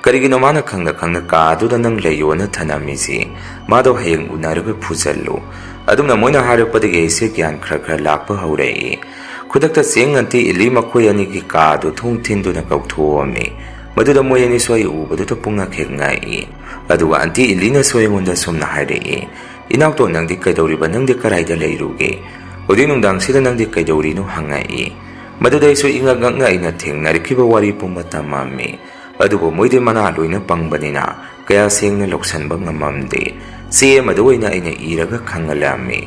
ꯀꯔꯤꯒꯤꯅꯣ ꯃꯥꯅ ꯈꯪꯅ ꯈꯪꯅ ꯀꯥ ꯑꯗꯨꯗ ꯅꯪ ꯂꯩꯌꯣꯅ ꯊꯅꯝꯃꯤꯁꯤ? ꯃꯥꯗꯣ ꯍꯌꯦꯡ ꯎꯅꯔꯒ ꯐꯨꯖꯜꯂꯨ꯫" ꯑꯗꯨꯝꯅ ꯃꯣꯏꯅ ꯍꯥꯏꯔꯛꯄꯗꯒꯤ ꯑꯩꯁꯦ ꯒ꯭ꯌꯥꯟ ꯈꯔ ꯈꯔ ꯂꯥꯛꯄ ꯍꯧꯔꯛꯏ꯫ ꯈꯨꯗꯛꯇ ꯆꯦꯡ ꯑꯟꯇꯤ ꯏꯂꯤ ꯃꯈꯣꯏ ꯑꯅꯤꯒꯤ ꯀꯥꯗꯨ ꯊꯣꯡ ꯊꯤꯟꯗꯨꯅ ꯀꯧꯊꯣꯛꯑꯝꯃꯤ꯫ ꯃꯗꯨꯗ ꯃꯣꯏ ꯑꯅꯤꯁꯨ ꯑꯩ ꯎꯕꯗꯨꯗ ꯄꯨꯡꯉꯛ ꯍꯦꯛ ꯉꯛꯏ꯫ ꯑꯗꯨꯒ ꯑꯟꯇꯤ ꯏꯂꯤꯅꯁꯨ ꯑꯩꯉꯣꯟꯗ ꯁꯨꯝꯅ ꯍꯥꯏꯔꯛꯏ, "ꯏꯅꯥꯎꯇꯣꯟ, ꯅꯪꯗꯤ ꯀꯩꯗꯧꯔꯤꯕ? ꯅꯪꯗꯤ ꯀꯗꯥꯏꯗ ꯂꯩꯔꯨꯒꯦ? ꯍꯧꯖꯤꯛ ꯅꯨꯡꯗꯥꯡꯁꯤꯗ ꯅꯪꯗꯤ ꯀꯩꯗꯧꯔꯤꯅꯣ?" ꯍꯪꯉꯛꯏ꯫ ꯃꯗꯨꯗ ꯑꯩꯁꯨ ꯏꯉꯛ ꯉꯛꯅ ꯑꯩꯅ ꯊꯦꯡꯅꯔꯛꯈꯤꯕ ꯋꯥꯔꯤ ꯄꯨꯝꯕ ꯇꯝꯃꯝꯃꯤ꯫ ꯑꯗꯨꯕꯨ ꯃꯣꯏꯗꯤ ꯃꯅꯥ ꯂꯣꯏꯅ ꯄꯪꯕꯅꯤꯅ ꯀꯌꯥ ꯁꯦꯡꯅ ꯂꯧꯁꯤꯟꯕ ꯉꯝꯃꯝꯗꯦ꯫ ꯆꯦ ꯑꯃꯗ ꯑꯣꯏꯅ ꯑꯩꯅ ꯏꯔꯒ ꯈꯪꯍꯜꯂꯝꯃꯤ꯫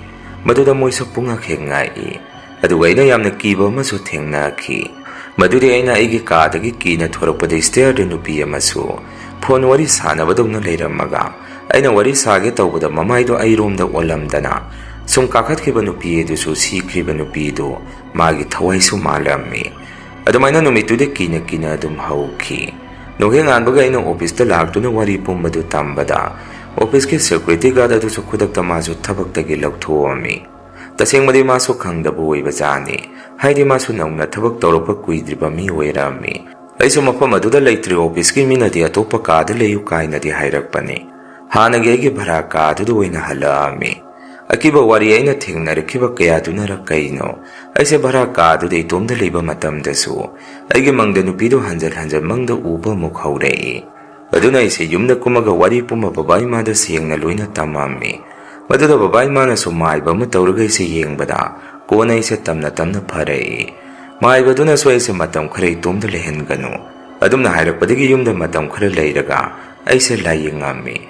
ꯃꯗꯨꯗ ꯃꯣꯏꯁꯨ ꯄꯨꯡꯉꯛ ꯍꯦꯛ ꯉꯛꯏ꯫ ꯑꯗꯨꯒ ꯑꯩꯅ ꯌꯥꯝꯅ ꯀꯤꯕ ꯑꯃꯁꯨ ꯊꯦꯡꯅꯈꯤ꯫ ꯃꯗꯨꯗꯤ ꯑꯩꯅ ꯑꯩꯒꯤ ꯀꯥꯗꯒꯤ ꯀꯤꯅ ꯊꯣꯔꯛꯄꯗ ꯁ꯭ꯇꯦꯌꯔꯗ ꯅꯨꯄꯤ ꯑꯃꯁꯨ ꯐꯣꯟ ꯋꯥꯔꯤ ꯁꯥꯟꯅꯕꯗꯧꯅ ꯂꯩꯔꯝꯃꯒ, ꯑꯩꯅ ꯋꯥꯔꯤ ꯁꯥꯒꯦ ꯇꯧꯕꯗ ꯃꯃꯥꯏꯗꯣ ꯑꯩꯔꯣꯝꯗ ꯑꯣꯜꯂꯝꯗꯅ ꯁꯨꯝ ꯀꯥꯈꯠꯈꯤꯕ ꯅꯨꯄꯤ ꯑꯗꯨꯁꯨ ꯁꯤꯈ꯭ꯔꯤꯕ ꯅꯨꯄꯤꯗꯨ ꯃꯥꯒꯤ ꯊꯋꯥꯏꯁꯨ ꯃꯥꯜꯂꯝꯃꯤ꯫ ꯑꯗꯨꯃꯥꯏꯅ ꯅꯨꯃꯤꯠꯇꯨꯗꯤ ꯀꯤꯅ ꯀꯤꯅ ꯑꯗꯨꯝ ꯍꯧꯈꯤ꯫ ꯅꯣꯡꯍꯦꯛ ꯉꯥꯟꯕꯒ ꯑꯩꯅ ꯑꯣꯐꯤꯁꯇ ꯂꯥꯛꯇꯨꯅ ꯋꯥꯔꯤ ꯄꯨꯝꯕꯗꯨ ꯇꯝꯕꯗ, ꯑꯣꯐꯤꯁꯀꯤ ꯁꯦꯀ꯭ꯌꯨꯔꯤꯇꯤ ꯒꯥꯔꯗ ꯑꯗꯨꯁꯨ ꯈꯨꯗꯛꯇ ꯃꯥꯁꯨ ꯊꯕꯛꯇꯒꯤ ꯂꯧꯊꯣꯛꯑꯝꯃꯤ꯫ ꯇꯁꯦꯡꯕꯗꯤ ꯃꯥꯁꯨ ꯈꯪꯗꯕ ꯑꯣꯏꯕꯖꯥꯠꯅꯤ, ꯍꯥꯏꯗꯤ ꯃꯥꯁꯨ ꯅꯧꯅ ꯊꯕꯛ ꯇꯧꯔꯛꯄ ꯀꯨꯏꯗ꯭ꯔꯤꯕ ꯃꯤ ꯑꯣꯏꯔꯝꯃꯤ꯫ ꯑꯩꯁꯨ ꯃꯐꯝ ꯑꯗꯨꯗ ꯂꯩꯇ꯭ꯔꯤ, ꯑꯣꯐꯤꯁꯀꯤ ꯃꯤꯅꯗꯤ ꯑꯇꯣꯞꯄ ꯀꯥꯗ ꯂꯩꯌꯨ ꯀꯥꯏꯅꯗꯤ ꯍꯥꯏꯔꯛꯄꯅꯤ꯫ ꯍꯥꯟꯅꯒꯤ ꯑꯩꯒꯤ ꯚꯔꯥ ꯀꯥ ꯑꯗꯨꯗ ꯑꯣꯏꯅ ꯍꯜꯂꯛꯑꯝꯃꯤ꯫ ꯑꯀꯤꯕ ꯋꯥꯔꯤ ꯑꯩꯅ ꯊꯦꯡꯅꯔꯛꯈꯤꯕ ꯀꯌꯥꯗꯨꯅꯔ ꯀꯩꯅꯣ, ꯑꯩꯁꯦ ꯚꯔꯥ ꯀꯥ ꯑꯗꯨꯗ ꯏꯇꯣꯝꯗ ꯂꯩꯕ ꯃꯇꯝꯗꯁꯨ ꯑꯩꯒꯤ ꯃꯪꯗ ꯅꯨꯄꯤꯗꯨ ꯍꯟꯖꯟ ꯍꯟꯖꯟ ꯃꯪꯗ ꯎꯕ ꯑꯃꯨꯛ ꯍꯧꯔꯛꯏ꯫ ꯑꯗꯨꯅ ꯑꯩꯁꯦ ꯌꯨꯝꯗ ꯀꯨꯝꯃꯒ ꯋꯥꯔꯤ ꯄꯨꯝꯕ ꯕꯕꯥ ꯏꯃꯥꯗ ꯁꯦꯡꯅ ꯂꯣꯏꯅ ꯇꯝꯃꯝꯃꯤ꯫ ꯃꯗꯨꯗ ꯕꯕꯥ ꯏꯃꯥꯅꯁꯨ ꯃꯥꯏꯕ ꯑꯃ ꯇꯧꯔꯒ ꯑꯩꯁꯦ ꯌꯦꯡꯕꯗ ꯀꯣꯟꯅ ꯑꯩꯁꯦ ꯇꯝꯅ ꯇꯝꯅ ꯐꯔꯛꯏ꯫ ꯃꯥꯏꯕꯗꯨꯅꯁꯨ ꯑꯩꯁꯦ ꯃꯇꯝ ꯈꯔ ꯏꯇꯣꯝꯗ ꯂꯩꯍꯟꯒꯅꯨ, ꯑꯗꯨꯝꯅ ꯍꯥꯏꯔꯛꯄꯗꯒꯤ ꯌꯨꯝꯗ ꯃꯇꯝ ꯈꯔ ꯂꯩꯔꯒ ꯑꯩꯁꯦ ꯂꯥꯏꯌꯦꯡꯉꯝꯃꯤ꯫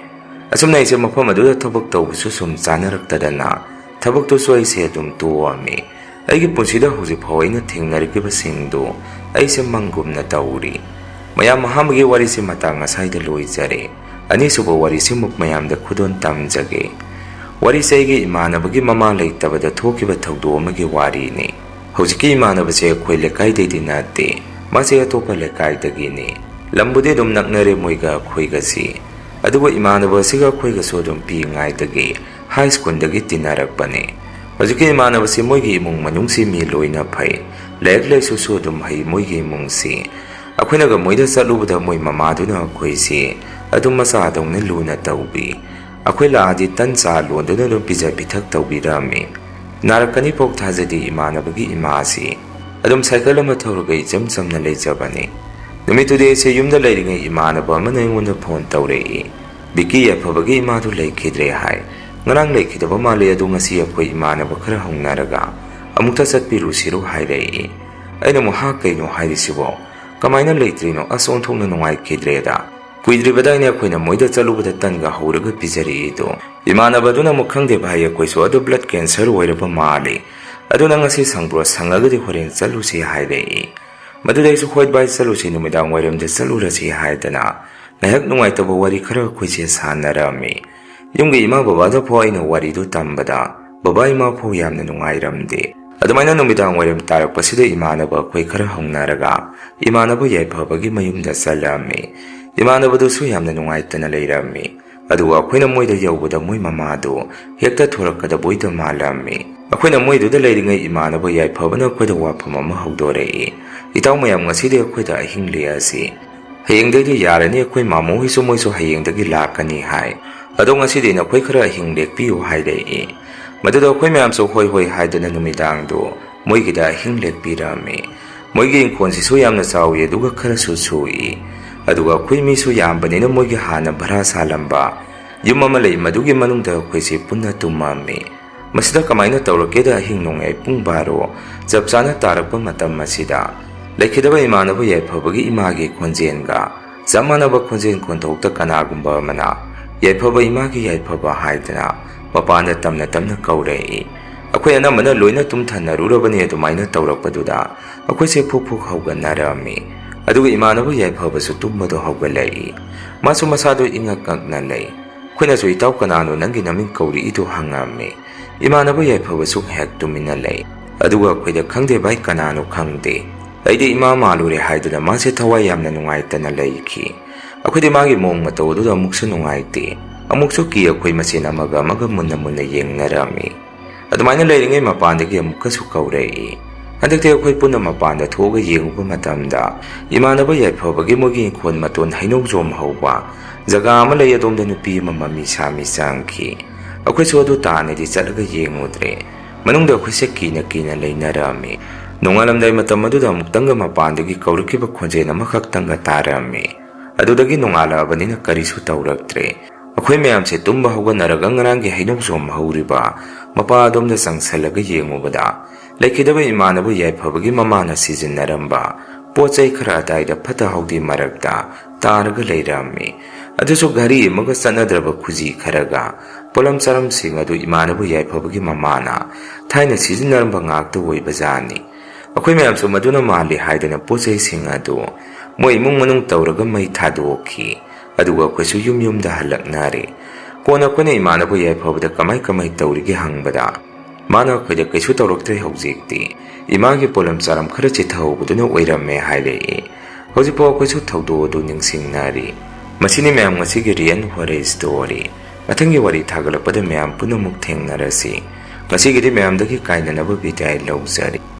ꯑꯁꯨꯝꯅ ꯑꯩꯁꯦ ꯃꯐꯝ ꯑꯗꯨꯗ ꯊꯕꯛ ꯇꯧꯕꯁꯨ ꯁꯨꯝ ꯆꯥꯅꯔꯛꯇꯗꯅ ꯊꯕꯛꯇꯨꯁꯨ ꯑꯩꯁꯦ ꯑꯗꯨꯝ ꯇꯣꯛꯑꯝꯃꯤ꯫ ꯑꯩꯒꯤ ꯄꯨꯟꯁꯤꯗ ꯍꯧꯖꯤꯛ ꯐꯥꯎ ꯑꯩꯅ ꯊꯦꯡꯅꯔꯛꯈꯤꯕꯁꯤꯡꯗꯨ ꯑꯩꯁꯦ ꯃꯪꯒꯨꯝꯅ ꯇꯧꯔꯤ꯫ ꯃꯌꯥꯝ, ꯑꯍꯥꯟꯕꯒꯤ ꯋꯥꯔꯤꯁꯤ ꯃꯇꯥꯡ ꯑꯁꯥꯏꯗ ꯂꯣꯏꯖꯔꯦ꯫ ꯑꯅꯤꯁꯨꯕ ꯋꯥꯔꯤꯁꯤꯃꯨꯛ ꯃꯌꯥꯝꯗ ꯈꯨꯗꯣꯜ ꯇꯝꯖꯒꯦ꯫ ꯋꯥꯔꯤꯁꯦ ꯑꯩꯒꯤ ꯏꯃꯥꯟꯅꯕꯒꯤ ꯃꯃꯥ ꯂꯩꯇꯕꯗ ꯊꯣꯛꯈꯤꯕ ꯊꯧꯗꯣꯛ ꯑꯃꯒꯤ ꯋꯥꯔꯤꯅꯤ꯫ ꯍꯧꯖꯤꯛꯀꯤ ꯏꯃꯥꯟꯅꯕꯁꯦ ꯑꯩꯈꯣꯏ ꯂꯩꯀꯥꯏꯗꯩꯗꯤ ꯅꯠꯇꯦ꯫ ꯃꯥꯁꯦ ꯑꯇꯣꯞꯄ ꯂꯩꯀꯥꯏꯗꯒꯤꯅꯤ꯫ ꯂꯝꯕꯨꯗꯤ ꯑꯗꯨꯝ ꯅꯛꯅꯔꯦ ꯃꯣꯏꯒ ꯑꯩꯈꯣꯏꯒꯁꯤ꯫ ꯑꯗꯨꯒ ꯏꯃꯥꯟꯅꯕ ꯑꯁꯤꯒ ꯑꯩꯈꯣꯏꯒꯁꯨ ꯑꯗꯨꯝ ꯄꯤꯛꯏꯉꯩꯗꯒꯤ ꯍꯥꯏ ꯁ꯭ꯀꯨꯜꯗꯒꯤ ꯇꯤꯟꯅꯔꯛꯄꯅꯤ꯫ ꯍꯧꯖꯤꯛꯀꯤ ꯏꯃꯥꯟꯅꯕꯁꯤ ꯃꯣꯏꯒꯤ ꯏꯃꯨꯡ ꯃꯅꯨꯡꯁꯤ ꯃꯤ ꯂꯣꯏꯅ ꯐꯩ꯫ ꯂꯥꯏꯔꯤꯛ ꯂꯥꯏꯁꯨꯁꯨ ꯑꯗꯨꯝ ꯍꯩ ꯃꯣꯏꯒꯤ ꯏꯃꯨꯡꯁꯤ꯫ ꯑꯩꯈꯣꯏꯅꯒ ꯃꯣꯏꯗ ꯆꯠꯂꯨꯕꯗ ꯃꯣꯏ ꯃꯃꯥꯗꯨꯅ ꯑꯩꯈꯣꯏꯁꯤ ꯑꯗꯨꯝ ꯃꯆꯥꯗꯧꯅ ꯂꯨꯅ ꯇꯧꯕꯤ꯫ ꯑꯩꯈꯣꯏ ꯂꯥꯛꯑꯗꯤ ꯇꯟ ꯆꯥ ꯂꯣꯟꯗꯨꯅ ꯑꯗꯨꯝ ꯄꯤꯖ ꯄꯤꯊꯛ ꯇꯧꯕꯤꯔꯝꯃꯤ꯫ ꯅꯥꯔꯛꯀꯅꯤ ꯐꯥꯎ ꯊꯥꯖꯗꯦ ꯏꯃꯥꯟꯅꯕꯒꯤ ꯏꯃꯥꯁꯤ꯫ ꯑꯗꯨꯝ ꯁꯥꯏꯀꯜ ꯑꯃ ꯊꯧꯔꯒ ꯏꯆꯝ ꯆꯝꯅ ꯂꯩꯖꯕꯅꯤ꯫ ꯅꯨꯃꯤꯠꯇꯨꯗꯤ ꯑꯩꯁꯦ ꯌꯨꯝꯗ ꯂꯩꯔꯤꯉꯩ ꯏꯃꯥꯟꯅꯕ ꯑꯃꯅ ꯑꯩꯉꯣꯟꯗ ꯐꯣꯟ ꯇꯧꯔꯛꯏ꯫ "ꯕꯤꯀꯤ, ꯌꯥꯏꯐꯕꯒꯤ ꯏꯃꯥꯗꯨ ꯂꯩꯈꯤꯗ꯭ꯔꯦ ꯍꯥꯏ꯫ ꯉꯔꯥꯡ ꯂꯩꯈꯤꯗꯕ ꯃꯥꯜꯂꯦ, ꯑꯗꯨ ꯉꯁꯤ ꯑꯩꯈꯣꯏ ꯏꯃꯥꯟꯅꯕ ꯈꯔ ꯍꯧꯅꯔꯒ ꯑꯃꯨꯛꯇ ꯆꯠꯄꯤꯔꯨꯁꯤꯔꯣ?" ꯍꯥꯏꯔꯛꯏ꯫ ꯑꯩꯅ ꯑꯃꯨꯛ, "ꯍꯥ, ꯀꯩꯅꯣ ꯍꯥꯏꯔꯤꯁꯤꯕꯣ? ꯀꯃꯥꯏꯅ ꯂꯩꯇ꯭ꯔꯤꯅꯣ? ꯑꯁ, ꯑꯣꯟꯊꯣꯛꯅ ꯅꯨꯡꯉꯥꯏꯈꯤꯗ꯭ꯔꯦꯗ꯫ ꯀꯨꯏꯗ꯭ꯔꯤꯕꯗꯥꯏꯅꯦ ꯑꯩꯈꯣꯏꯅ ꯃꯣꯏꯗ ꯆꯠꯂꯨꯕꯗ ꯇꯟꯒ ꯍꯧꯔꯒ ꯄꯤꯖꯔꯛꯏꯗꯣ꯫ ꯏꯃꯥꯟꯅꯕꯗꯨꯅ ꯑꯃꯨꯛ, "ꯈꯪꯗꯦ ꯚꯥꯏ, ꯑꯩꯈꯣꯏꯁꯨ ꯑꯗꯨ blood cancer ꯑꯣꯏꯔꯕ ꯃꯥꯜꯂꯤ꯫ ꯑꯗꯨ ꯅꯪ ꯉꯁꯤ ꯁꯪꯕ꯭ꯔꯣ? ꯁꯪꯉꯒꯗꯤ ꯍꯣꯔꯦꯟ ꯆꯠꯂꯨꯁꯤ" ꯍꯥꯏꯔꯛꯏ꯫ ꯃꯗꯨꯗ ꯑꯩꯁꯨ, "ꯍꯣꯏ ꯚꯥꯏ, ꯆꯠꯂꯨꯁꯤ, ꯅꯨꯃꯤꯗꯥꯡ ꯋꯥꯏꯔꯝꯗ ꯆꯠꯂꯨꯔꯁꯤ" ꯍꯥꯏꯗꯅ ꯉꯥꯏꯍꯥꯛ ꯅꯨꯡꯉꯥꯏꯇꯕ ꯋꯥꯔꯤ ꯈꯔ ꯑꯩꯈꯣꯏꯁꯦ ꯁꯥꯟꯅꯔꯝꯃꯤ꯫ ꯌꯨꯝꯒꯤ ꯏꯃꯥ ꯕꯕꯥꯗ ꯐꯥꯎ ꯑꯩꯅ ꯋꯥꯔꯤꯗꯨ ꯇꯝꯕꯗ ꯕꯕꯥ ꯏꯃꯥ ꯐꯥꯎ ꯌꯥꯝꯅ ꯅꯨꯡꯉꯥꯏꯔꯝꯗꯦ꯫ ꯑꯗꯨꯃꯥꯏꯅ ꯅꯨꯃꯤꯗꯥꯡ ꯋꯥꯏꯔꯝ ꯇꯥꯔꯛꯄꯁꯤꯗ ꯏꯃꯥꯟꯅꯕ ꯑꯩꯈꯣꯏ ꯈꯔ ꯍꯧꯅꯔꯒ ꯏꯃꯥꯟꯅꯕ ꯌꯥꯏꯐꯕꯒꯤ ꯃꯌꯨꯝꯗ ꯆꯠꯂꯝꯃꯤ꯫ ꯏꯃꯥꯟꯅꯕꯗꯨꯁꯨ ꯌꯥꯝꯅ ꯅꯨꯡꯉꯥꯏꯇꯅ ꯂꯩꯔꯝꯃꯤ꯫ ꯑꯗꯨꯒ ꯑꯩꯈꯣꯏꯅ ꯃꯣꯏꯗ ꯌꯧꯕꯗ ꯃꯣꯏ ꯃꯃꯥꯗꯨ ꯍꯦꯛꯇ ꯊꯣꯔꯛꯀꯗꯕꯣꯏꯗ ꯃꯥꯜꯂꯝꯃꯤ꯫ ꯑꯩꯈꯣꯏꯅ ꯃꯣꯏꯗꯨꯗ ꯂꯩꯔꯤꯉꯩ ꯏꯃꯥꯟꯅꯕ ꯌꯥꯏꯐꯕꯅ ꯑꯩꯈꯣꯏꯗ ꯋꯥꯐꯝ ꯑꯃ ꯍꯧꯗꯣꯔꯛꯏ꯫ "ꯏꯇꯥꯎ ꯃꯌꯥꯝ, ꯉꯁꯤꯗꯤ ꯑꯩꯈꯣꯏꯗ ꯑꯍꯤꯡ ꯂꯦꯛꯑꯁꯤ꯫ ꯍꯌꯦꯡꯗꯩꯗꯤ ꯌꯥꯔꯅꯤ, ꯑꯩꯈꯣꯏ ꯃꯥꯃꯣ ꯍꯣꯏꯁꯨ, ꯃꯣꯏꯁꯨ ꯍꯌꯦꯡꯗꯒꯤ ꯂꯥꯛꯀꯅꯤ ꯍꯥꯏ꯫ ꯑꯗꯣ ꯉꯁꯤꯗꯤ ꯅꯈꯣꯏ ꯈꯔ ꯑꯍꯤꯡ ꯂꯦꯛꯄꯤꯌꯨ" ꯍꯥꯏꯔꯛꯏ꯫ ꯃꯗꯨꯗ ꯑꯩꯈꯣꯏ ꯃꯌꯥꯝꯁꯨ ꯍꯣꯏ ꯍꯣꯏ ꯍꯥꯏꯗꯨꯅ ꯅꯨꯃꯤꯗꯥꯡꯗꯨ ꯃꯣꯏꯒꯤꯗ ꯑꯍꯤꯡ ꯂꯦꯛꯄꯤꯔꯝꯃꯤ꯫ ꯃꯣꯏꯒꯤ ꯏꯪꯈꯣꯜꯁꯤꯁꯨ ꯌꯥꯝꯅ ꯆꯥꯎꯏ, ꯑꯗꯨꯒ ꯈꯔꯁꯨ ꯁꯨꯏ꯫ ꯑꯗꯨꯒ ꯑꯩꯈꯣꯏ ꯃꯤꯁꯨ ꯌꯥꯝꯕꯅꯤꯅ ꯃꯣꯏꯒꯤ ꯍꯥꯟꯅ ꯚꯔꯥ ꯁꯥꯂꯝꯕ ꯌꯨꯝ ꯑꯃ ꯂꯩ, ꯃꯗꯨꯒꯤ ꯃꯅꯨꯡꯗ ꯑꯩꯈꯣꯏꯁꯤ ꯄꯨꯟꯅ ꯇꯨꯝꯃꯝꯃꯤ꯫ ꯃꯁꯤꯗ ꯀꯃꯥꯏꯅ ꯇꯧꯔꯛꯀꯦꯗ, ꯑꯍꯤꯡ ꯅꯣꯡꯌꯥꯏ ꯄꯨꯡ ꯕꯥꯔꯣ ꯆꯞ ꯆꯥꯅ ꯇꯥꯔꯛꯄ ꯃꯇꯝ ꯑꯁꯤꯗ ꯂꯩꯈꯤꯗꯕ ꯏꯃꯥꯟꯅꯕ ꯌꯥꯏꯐꯕꯒꯤ ꯏꯃꯥꯒꯤ ꯈꯣꯟꯖꯦꯜꯒ ꯆꯞ ꯃꯥꯟꯅꯕ ꯈꯣꯟꯖꯦꯜ ꯈꯣꯟꯊꯣꯛꯇ ꯀꯅꯥꯒꯨꯝꯕ ꯑꯃꯅ "ꯌꯥꯏꯐꯕ ꯏꯃꯥꯒꯤ ꯌꯥꯏꯐꯕ" ꯍꯥꯏꯗꯅ ꯃꯄꯥꯟꯗ ꯇꯞꯅ ꯇꯞꯅ ꯀꯧꯔꯛꯏ꯫ ꯑꯩꯈꯣꯏ ꯑꯅꯝꯕꯅ ꯂꯣꯏꯅ ꯇꯨꯝꯊꯅꯔꯨꯔꯕꯅꯤ꯫ ꯑꯗꯨꯃꯥꯏꯅ ꯇꯧꯔꯛꯄꯗꯨꯗ ꯑꯩꯈꯣꯏꯁꯦ ꯐꯨꯛ ꯐꯨꯛ ꯍꯧꯒꯠꯅꯔꯝꯃꯤ꯫ ꯑꯗꯨꯒ ꯏꯃꯥꯟꯅꯕ ꯌꯥꯏꯐꯕꯁꯨ ꯇꯨꯝꯕꯗꯣ ꯍꯧꯒꯠꯂꯛꯏ꯫ ꯃꯥꯁꯨ ꯃꯁꯥꯗꯣ ꯏꯉꯛ ꯉꯛꯅ ꯂꯩ꯫ ꯑꯩꯈꯣꯏꯅꯁꯨ, "ꯏꯇꯥꯎ, ꯀꯅꯥꯅꯣ ꯅꯪꯒꯤ ꯅꯃꯤꯡ ꯀꯧꯔꯛꯏꯗꯨ?" ꯍꯪꯉꯝꯃꯤ꯫ ꯏꯃꯥꯟꯅꯕ ꯌꯥꯏꯐꯕꯁꯨ ꯉꯥꯏꯍꯥꯛ ꯇꯨꯃꯤꯟꯅ ꯂꯩ꯫ ꯑꯗꯨꯒ ꯑꯩꯈꯣꯏꯗ, "ꯈꯪꯗꯦ ꯚꯥꯏ, ꯀꯅꯥꯅꯣ ꯈꯪꯗꯦ꯫ ꯑꯩꯗꯤ ꯏꯃꯥ ꯃꯥꯜꯂꯨꯔꯦ" ꯍꯥꯏꯗꯨꯅ ꯃꯥꯁꯦ ꯊꯋꯥꯏ ꯌꯥꯝꯅ ꯅꯨꯡꯉꯥꯏꯇꯅ ꯂꯩꯈꯤ꯫ ꯑꯩꯈꯣꯏꯗꯤ ꯃꯥꯒꯤ ꯃꯑꯣꯡ ꯃꯇꯧ ꯑꯗꯨꯗ ꯑꯃꯨꯛꯁꯨ ꯅꯨꯡꯉꯥꯏꯇꯦ, ꯑꯃꯨꯛꯁꯨ ꯀꯤ꯫ ꯑꯩꯈꯣꯏ ꯃꯁꯦꯟ ꯑꯃꯒ ꯑꯃꯒ ꯃꯨꯟꯅ ꯃꯨꯟꯅ ꯌꯦꯡꯅꯔꯝꯃꯤ꯫ ꯑꯗꯨꯃꯥꯏꯅ ꯂꯩꯔꯤꯉꯩ ꯃꯄꯥꯟꯗꯒꯤ ꯑꯃꯨꯛꯀꯁꯨ ꯀꯧꯔꯛꯏ꯫ ꯍꯟꯗꯛꯇꯤ ꯑꯩꯈꯣꯏ ꯄꯨꯟꯅ ꯃꯄꯥꯟꯗ ꯊꯣꯛꯑꯒ ꯌꯦꯡꯉꯨꯕ ꯃꯇꯝꯗ ꯏꯃꯥꯟꯅꯕ ꯌꯥꯏꯐꯕꯒꯤ ꯃꯣꯏꯒꯤ ꯏꯪꯈꯣꯜ ꯃꯇꯣꯟ ꯍꯩꯅꯧꯖꯣꯝ ꯍꯧꯕ ꯖꯒꯥ ꯑꯃ ꯂꯩ, ꯑꯗꯣꯝꯗ ꯅꯨꯄꯤ ꯑꯃ ꯃꯃꯤ ꯁꯥꯃꯤ ꯆꯪꯈꯤ꯫ ꯑꯩꯈꯣꯏꯁꯨ ꯑꯗꯨ ꯇꯥꯟꯅꯗꯤ ꯆꯠꯂꯒ ꯌꯦꯡꯉꯨꯗ꯭ꯔꯦ꯫ ꯃꯅꯨꯡꯗ ꯑꯩꯈꯣꯏꯁꯦ ꯀꯤꯅ ꯀꯤꯅ ꯂꯩꯅꯔꯝꯃꯤ꯫ ꯅꯣꯡꯉꯥꯜꯂꯝꯗꯥꯏ ꯃꯇꯝ ꯑꯗꯨꯗ ꯑꯃꯨꯛꯇꯪꯒ ꯃꯄꯥꯟꯗꯒꯤ ꯀꯧꯔꯛꯈꯤꯕ ꯈꯣꯟꯖꯦꯜ ꯑꯃꯈꯛꯇꯪꯒ ꯇꯥꯔꯝꯃꯤ꯫ ꯑꯗꯨꯗꯒꯤ ꯅꯣꯡꯉꯥꯜꯂꯛꯑꯕꯅꯤꯅ ꯀꯔꯤꯁꯨ ꯇꯧꯔꯛꯇ꯭ꯔꯦ꯫ ꯑꯩꯈꯣꯏ ꯃꯌꯥꯝꯁꯦ ꯇꯨꯝꯕ ꯍꯧꯒꯠꯅꯔꯒ ꯉꯔꯥꯡꯒꯤ ꯍꯩꯅꯧꯖꯣꯝ ꯍꯧꯔꯤꯕ ꯃꯄꯥ ꯑꯗꯣꯝꯗ ꯆꯪꯁꯜꯂꯒ ꯌꯦꯡꯉꯨꯕꯗ, ꯂꯩꯈꯤꯗꯕ ꯏꯃꯥꯟꯅꯕ ꯌꯥꯏꯐꯕꯒꯤ ꯃꯃꯥꯅ ꯁꯤꯖꯤꯟꯅꯔꯝꯕ ꯄꯣꯠ ꯆꯩ ꯈꯔ ꯑꯗꯥꯏꯗ ꯐꯠꯇ ꯍꯥꯎꯗꯤ ꯃꯔꯛꯇ ꯇꯥꯔꯒ ꯂꯩꯔꯝꯃꯤ꯫ ꯑꯗꯨꯁꯨ ꯘꯔꯤ ꯑꯃꯒ ꯆꯠꯅꯗ꯭ꯔꯕ ꯈꯨꯖꯤ ꯈꯔꯒ꯫ ꯄꯣꯠꯂꯝ ꯆꯥꯔꯝꯁꯤꯡ ꯑꯗꯨ ꯏꯃꯥꯟꯅꯕ ꯌꯥꯏꯐꯕꯒꯤ ꯃꯃꯥꯅ ꯊꯥꯏꯅ ꯁꯤꯖꯤꯟꯅꯔꯝꯕ ꯉꯥꯛꯇ ꯑꯣꯏꯕꯖꯥꯠꯅꯤ꯫ ꯑꯩꯈꯣꯏ ꯃꯌꯥꯝꯁꯨ ꯃꯗꯨꯅ ꯃꯥꯜꯂꯤ ꯍꯥꯏꯗꯅ ꯄꯣꯠ ꯆꯩꯁꯤꯡ ꯑꯗꯨ ꯃꯣꯏ ꯏꯃꯨꯡ ꯃꯅꯨꯡ ꯇꯧꯔꯒ ꯃꯩ ꯊꯥꯗꯣꯛꯈꯤ꯫ ꯑꯗꯨꯒ ꯑꯩꯈꯣꯏꯁꯨ ꯌꯨꯝ ꯌꯨꯝꯗ ꯍꯜꯂꯛꯅꯔꯦ꯫ ꯀꯣꯟꯅ ꯑꯩꯈꯣꯏꯅ ꯏꯃꯥꯟꯅꯕ ꯌꯥꯏꯐꯕꯗ ꯀꯃꯥꯏ ꯀꯃꯥꯏ ꯇꯧꯔꯤꯒꯦ ꯍꯪꯕꯗ, ꯃꯥꯅ ꯑꯩꯈꯣꯏꯗ ꯀꯩꯁꯨ ꯇꯧꯔꯛꯇ꯭ꯔꯦ ꯍꯧꯖꯤꯛꯇꯤ, ꯏꯃꯥꯒꯤ ꯄꯣꯠꯂꯝ ꯆꯥꯔꯝ ꯈꯔ ꯆꯤꯊꯍꯧꯕꯗꯨꯅ ꯑꯣꯏꯔꯝꯃꯦ ꯍꯥꯏꯔꯛꯏ꯫ ꯍꯧꯖꯤꯛꯐꯥꯎ ꯑꯩꯈꯣꯏꯁꯨ ꯊꯧꯗꯣꯛ ꯑꯗꯨ ꯅꯤꯡꯁꯤꯡꯅꯔꯤ꯫ ꯃꯁꯤꯅꯤ ꯃꯌꯥꯝ ꯉꯁꯤꯒꯤ Real Horror Story꯫ ꯃꯊꯪꯒꯤ ꯋꯥꯔꯤ ꯊꯥꯒꯠꯂꯛꯄꯗ ꯃꯌꯥꯝ ꯄꯨꯝꯅꯃꯛ ꯊꯦꯡꯅꯔꯁꯤ꯫ ꯉꯁꯤꯒꯤꯗꯤ ꯃꯌꯥꯝꯗꯒꯤ ꯀꯥꯏꯅꯅꯕ ꯕꯤꯗꯥꯏ ꯂꯧꯖꯔꯤ꯫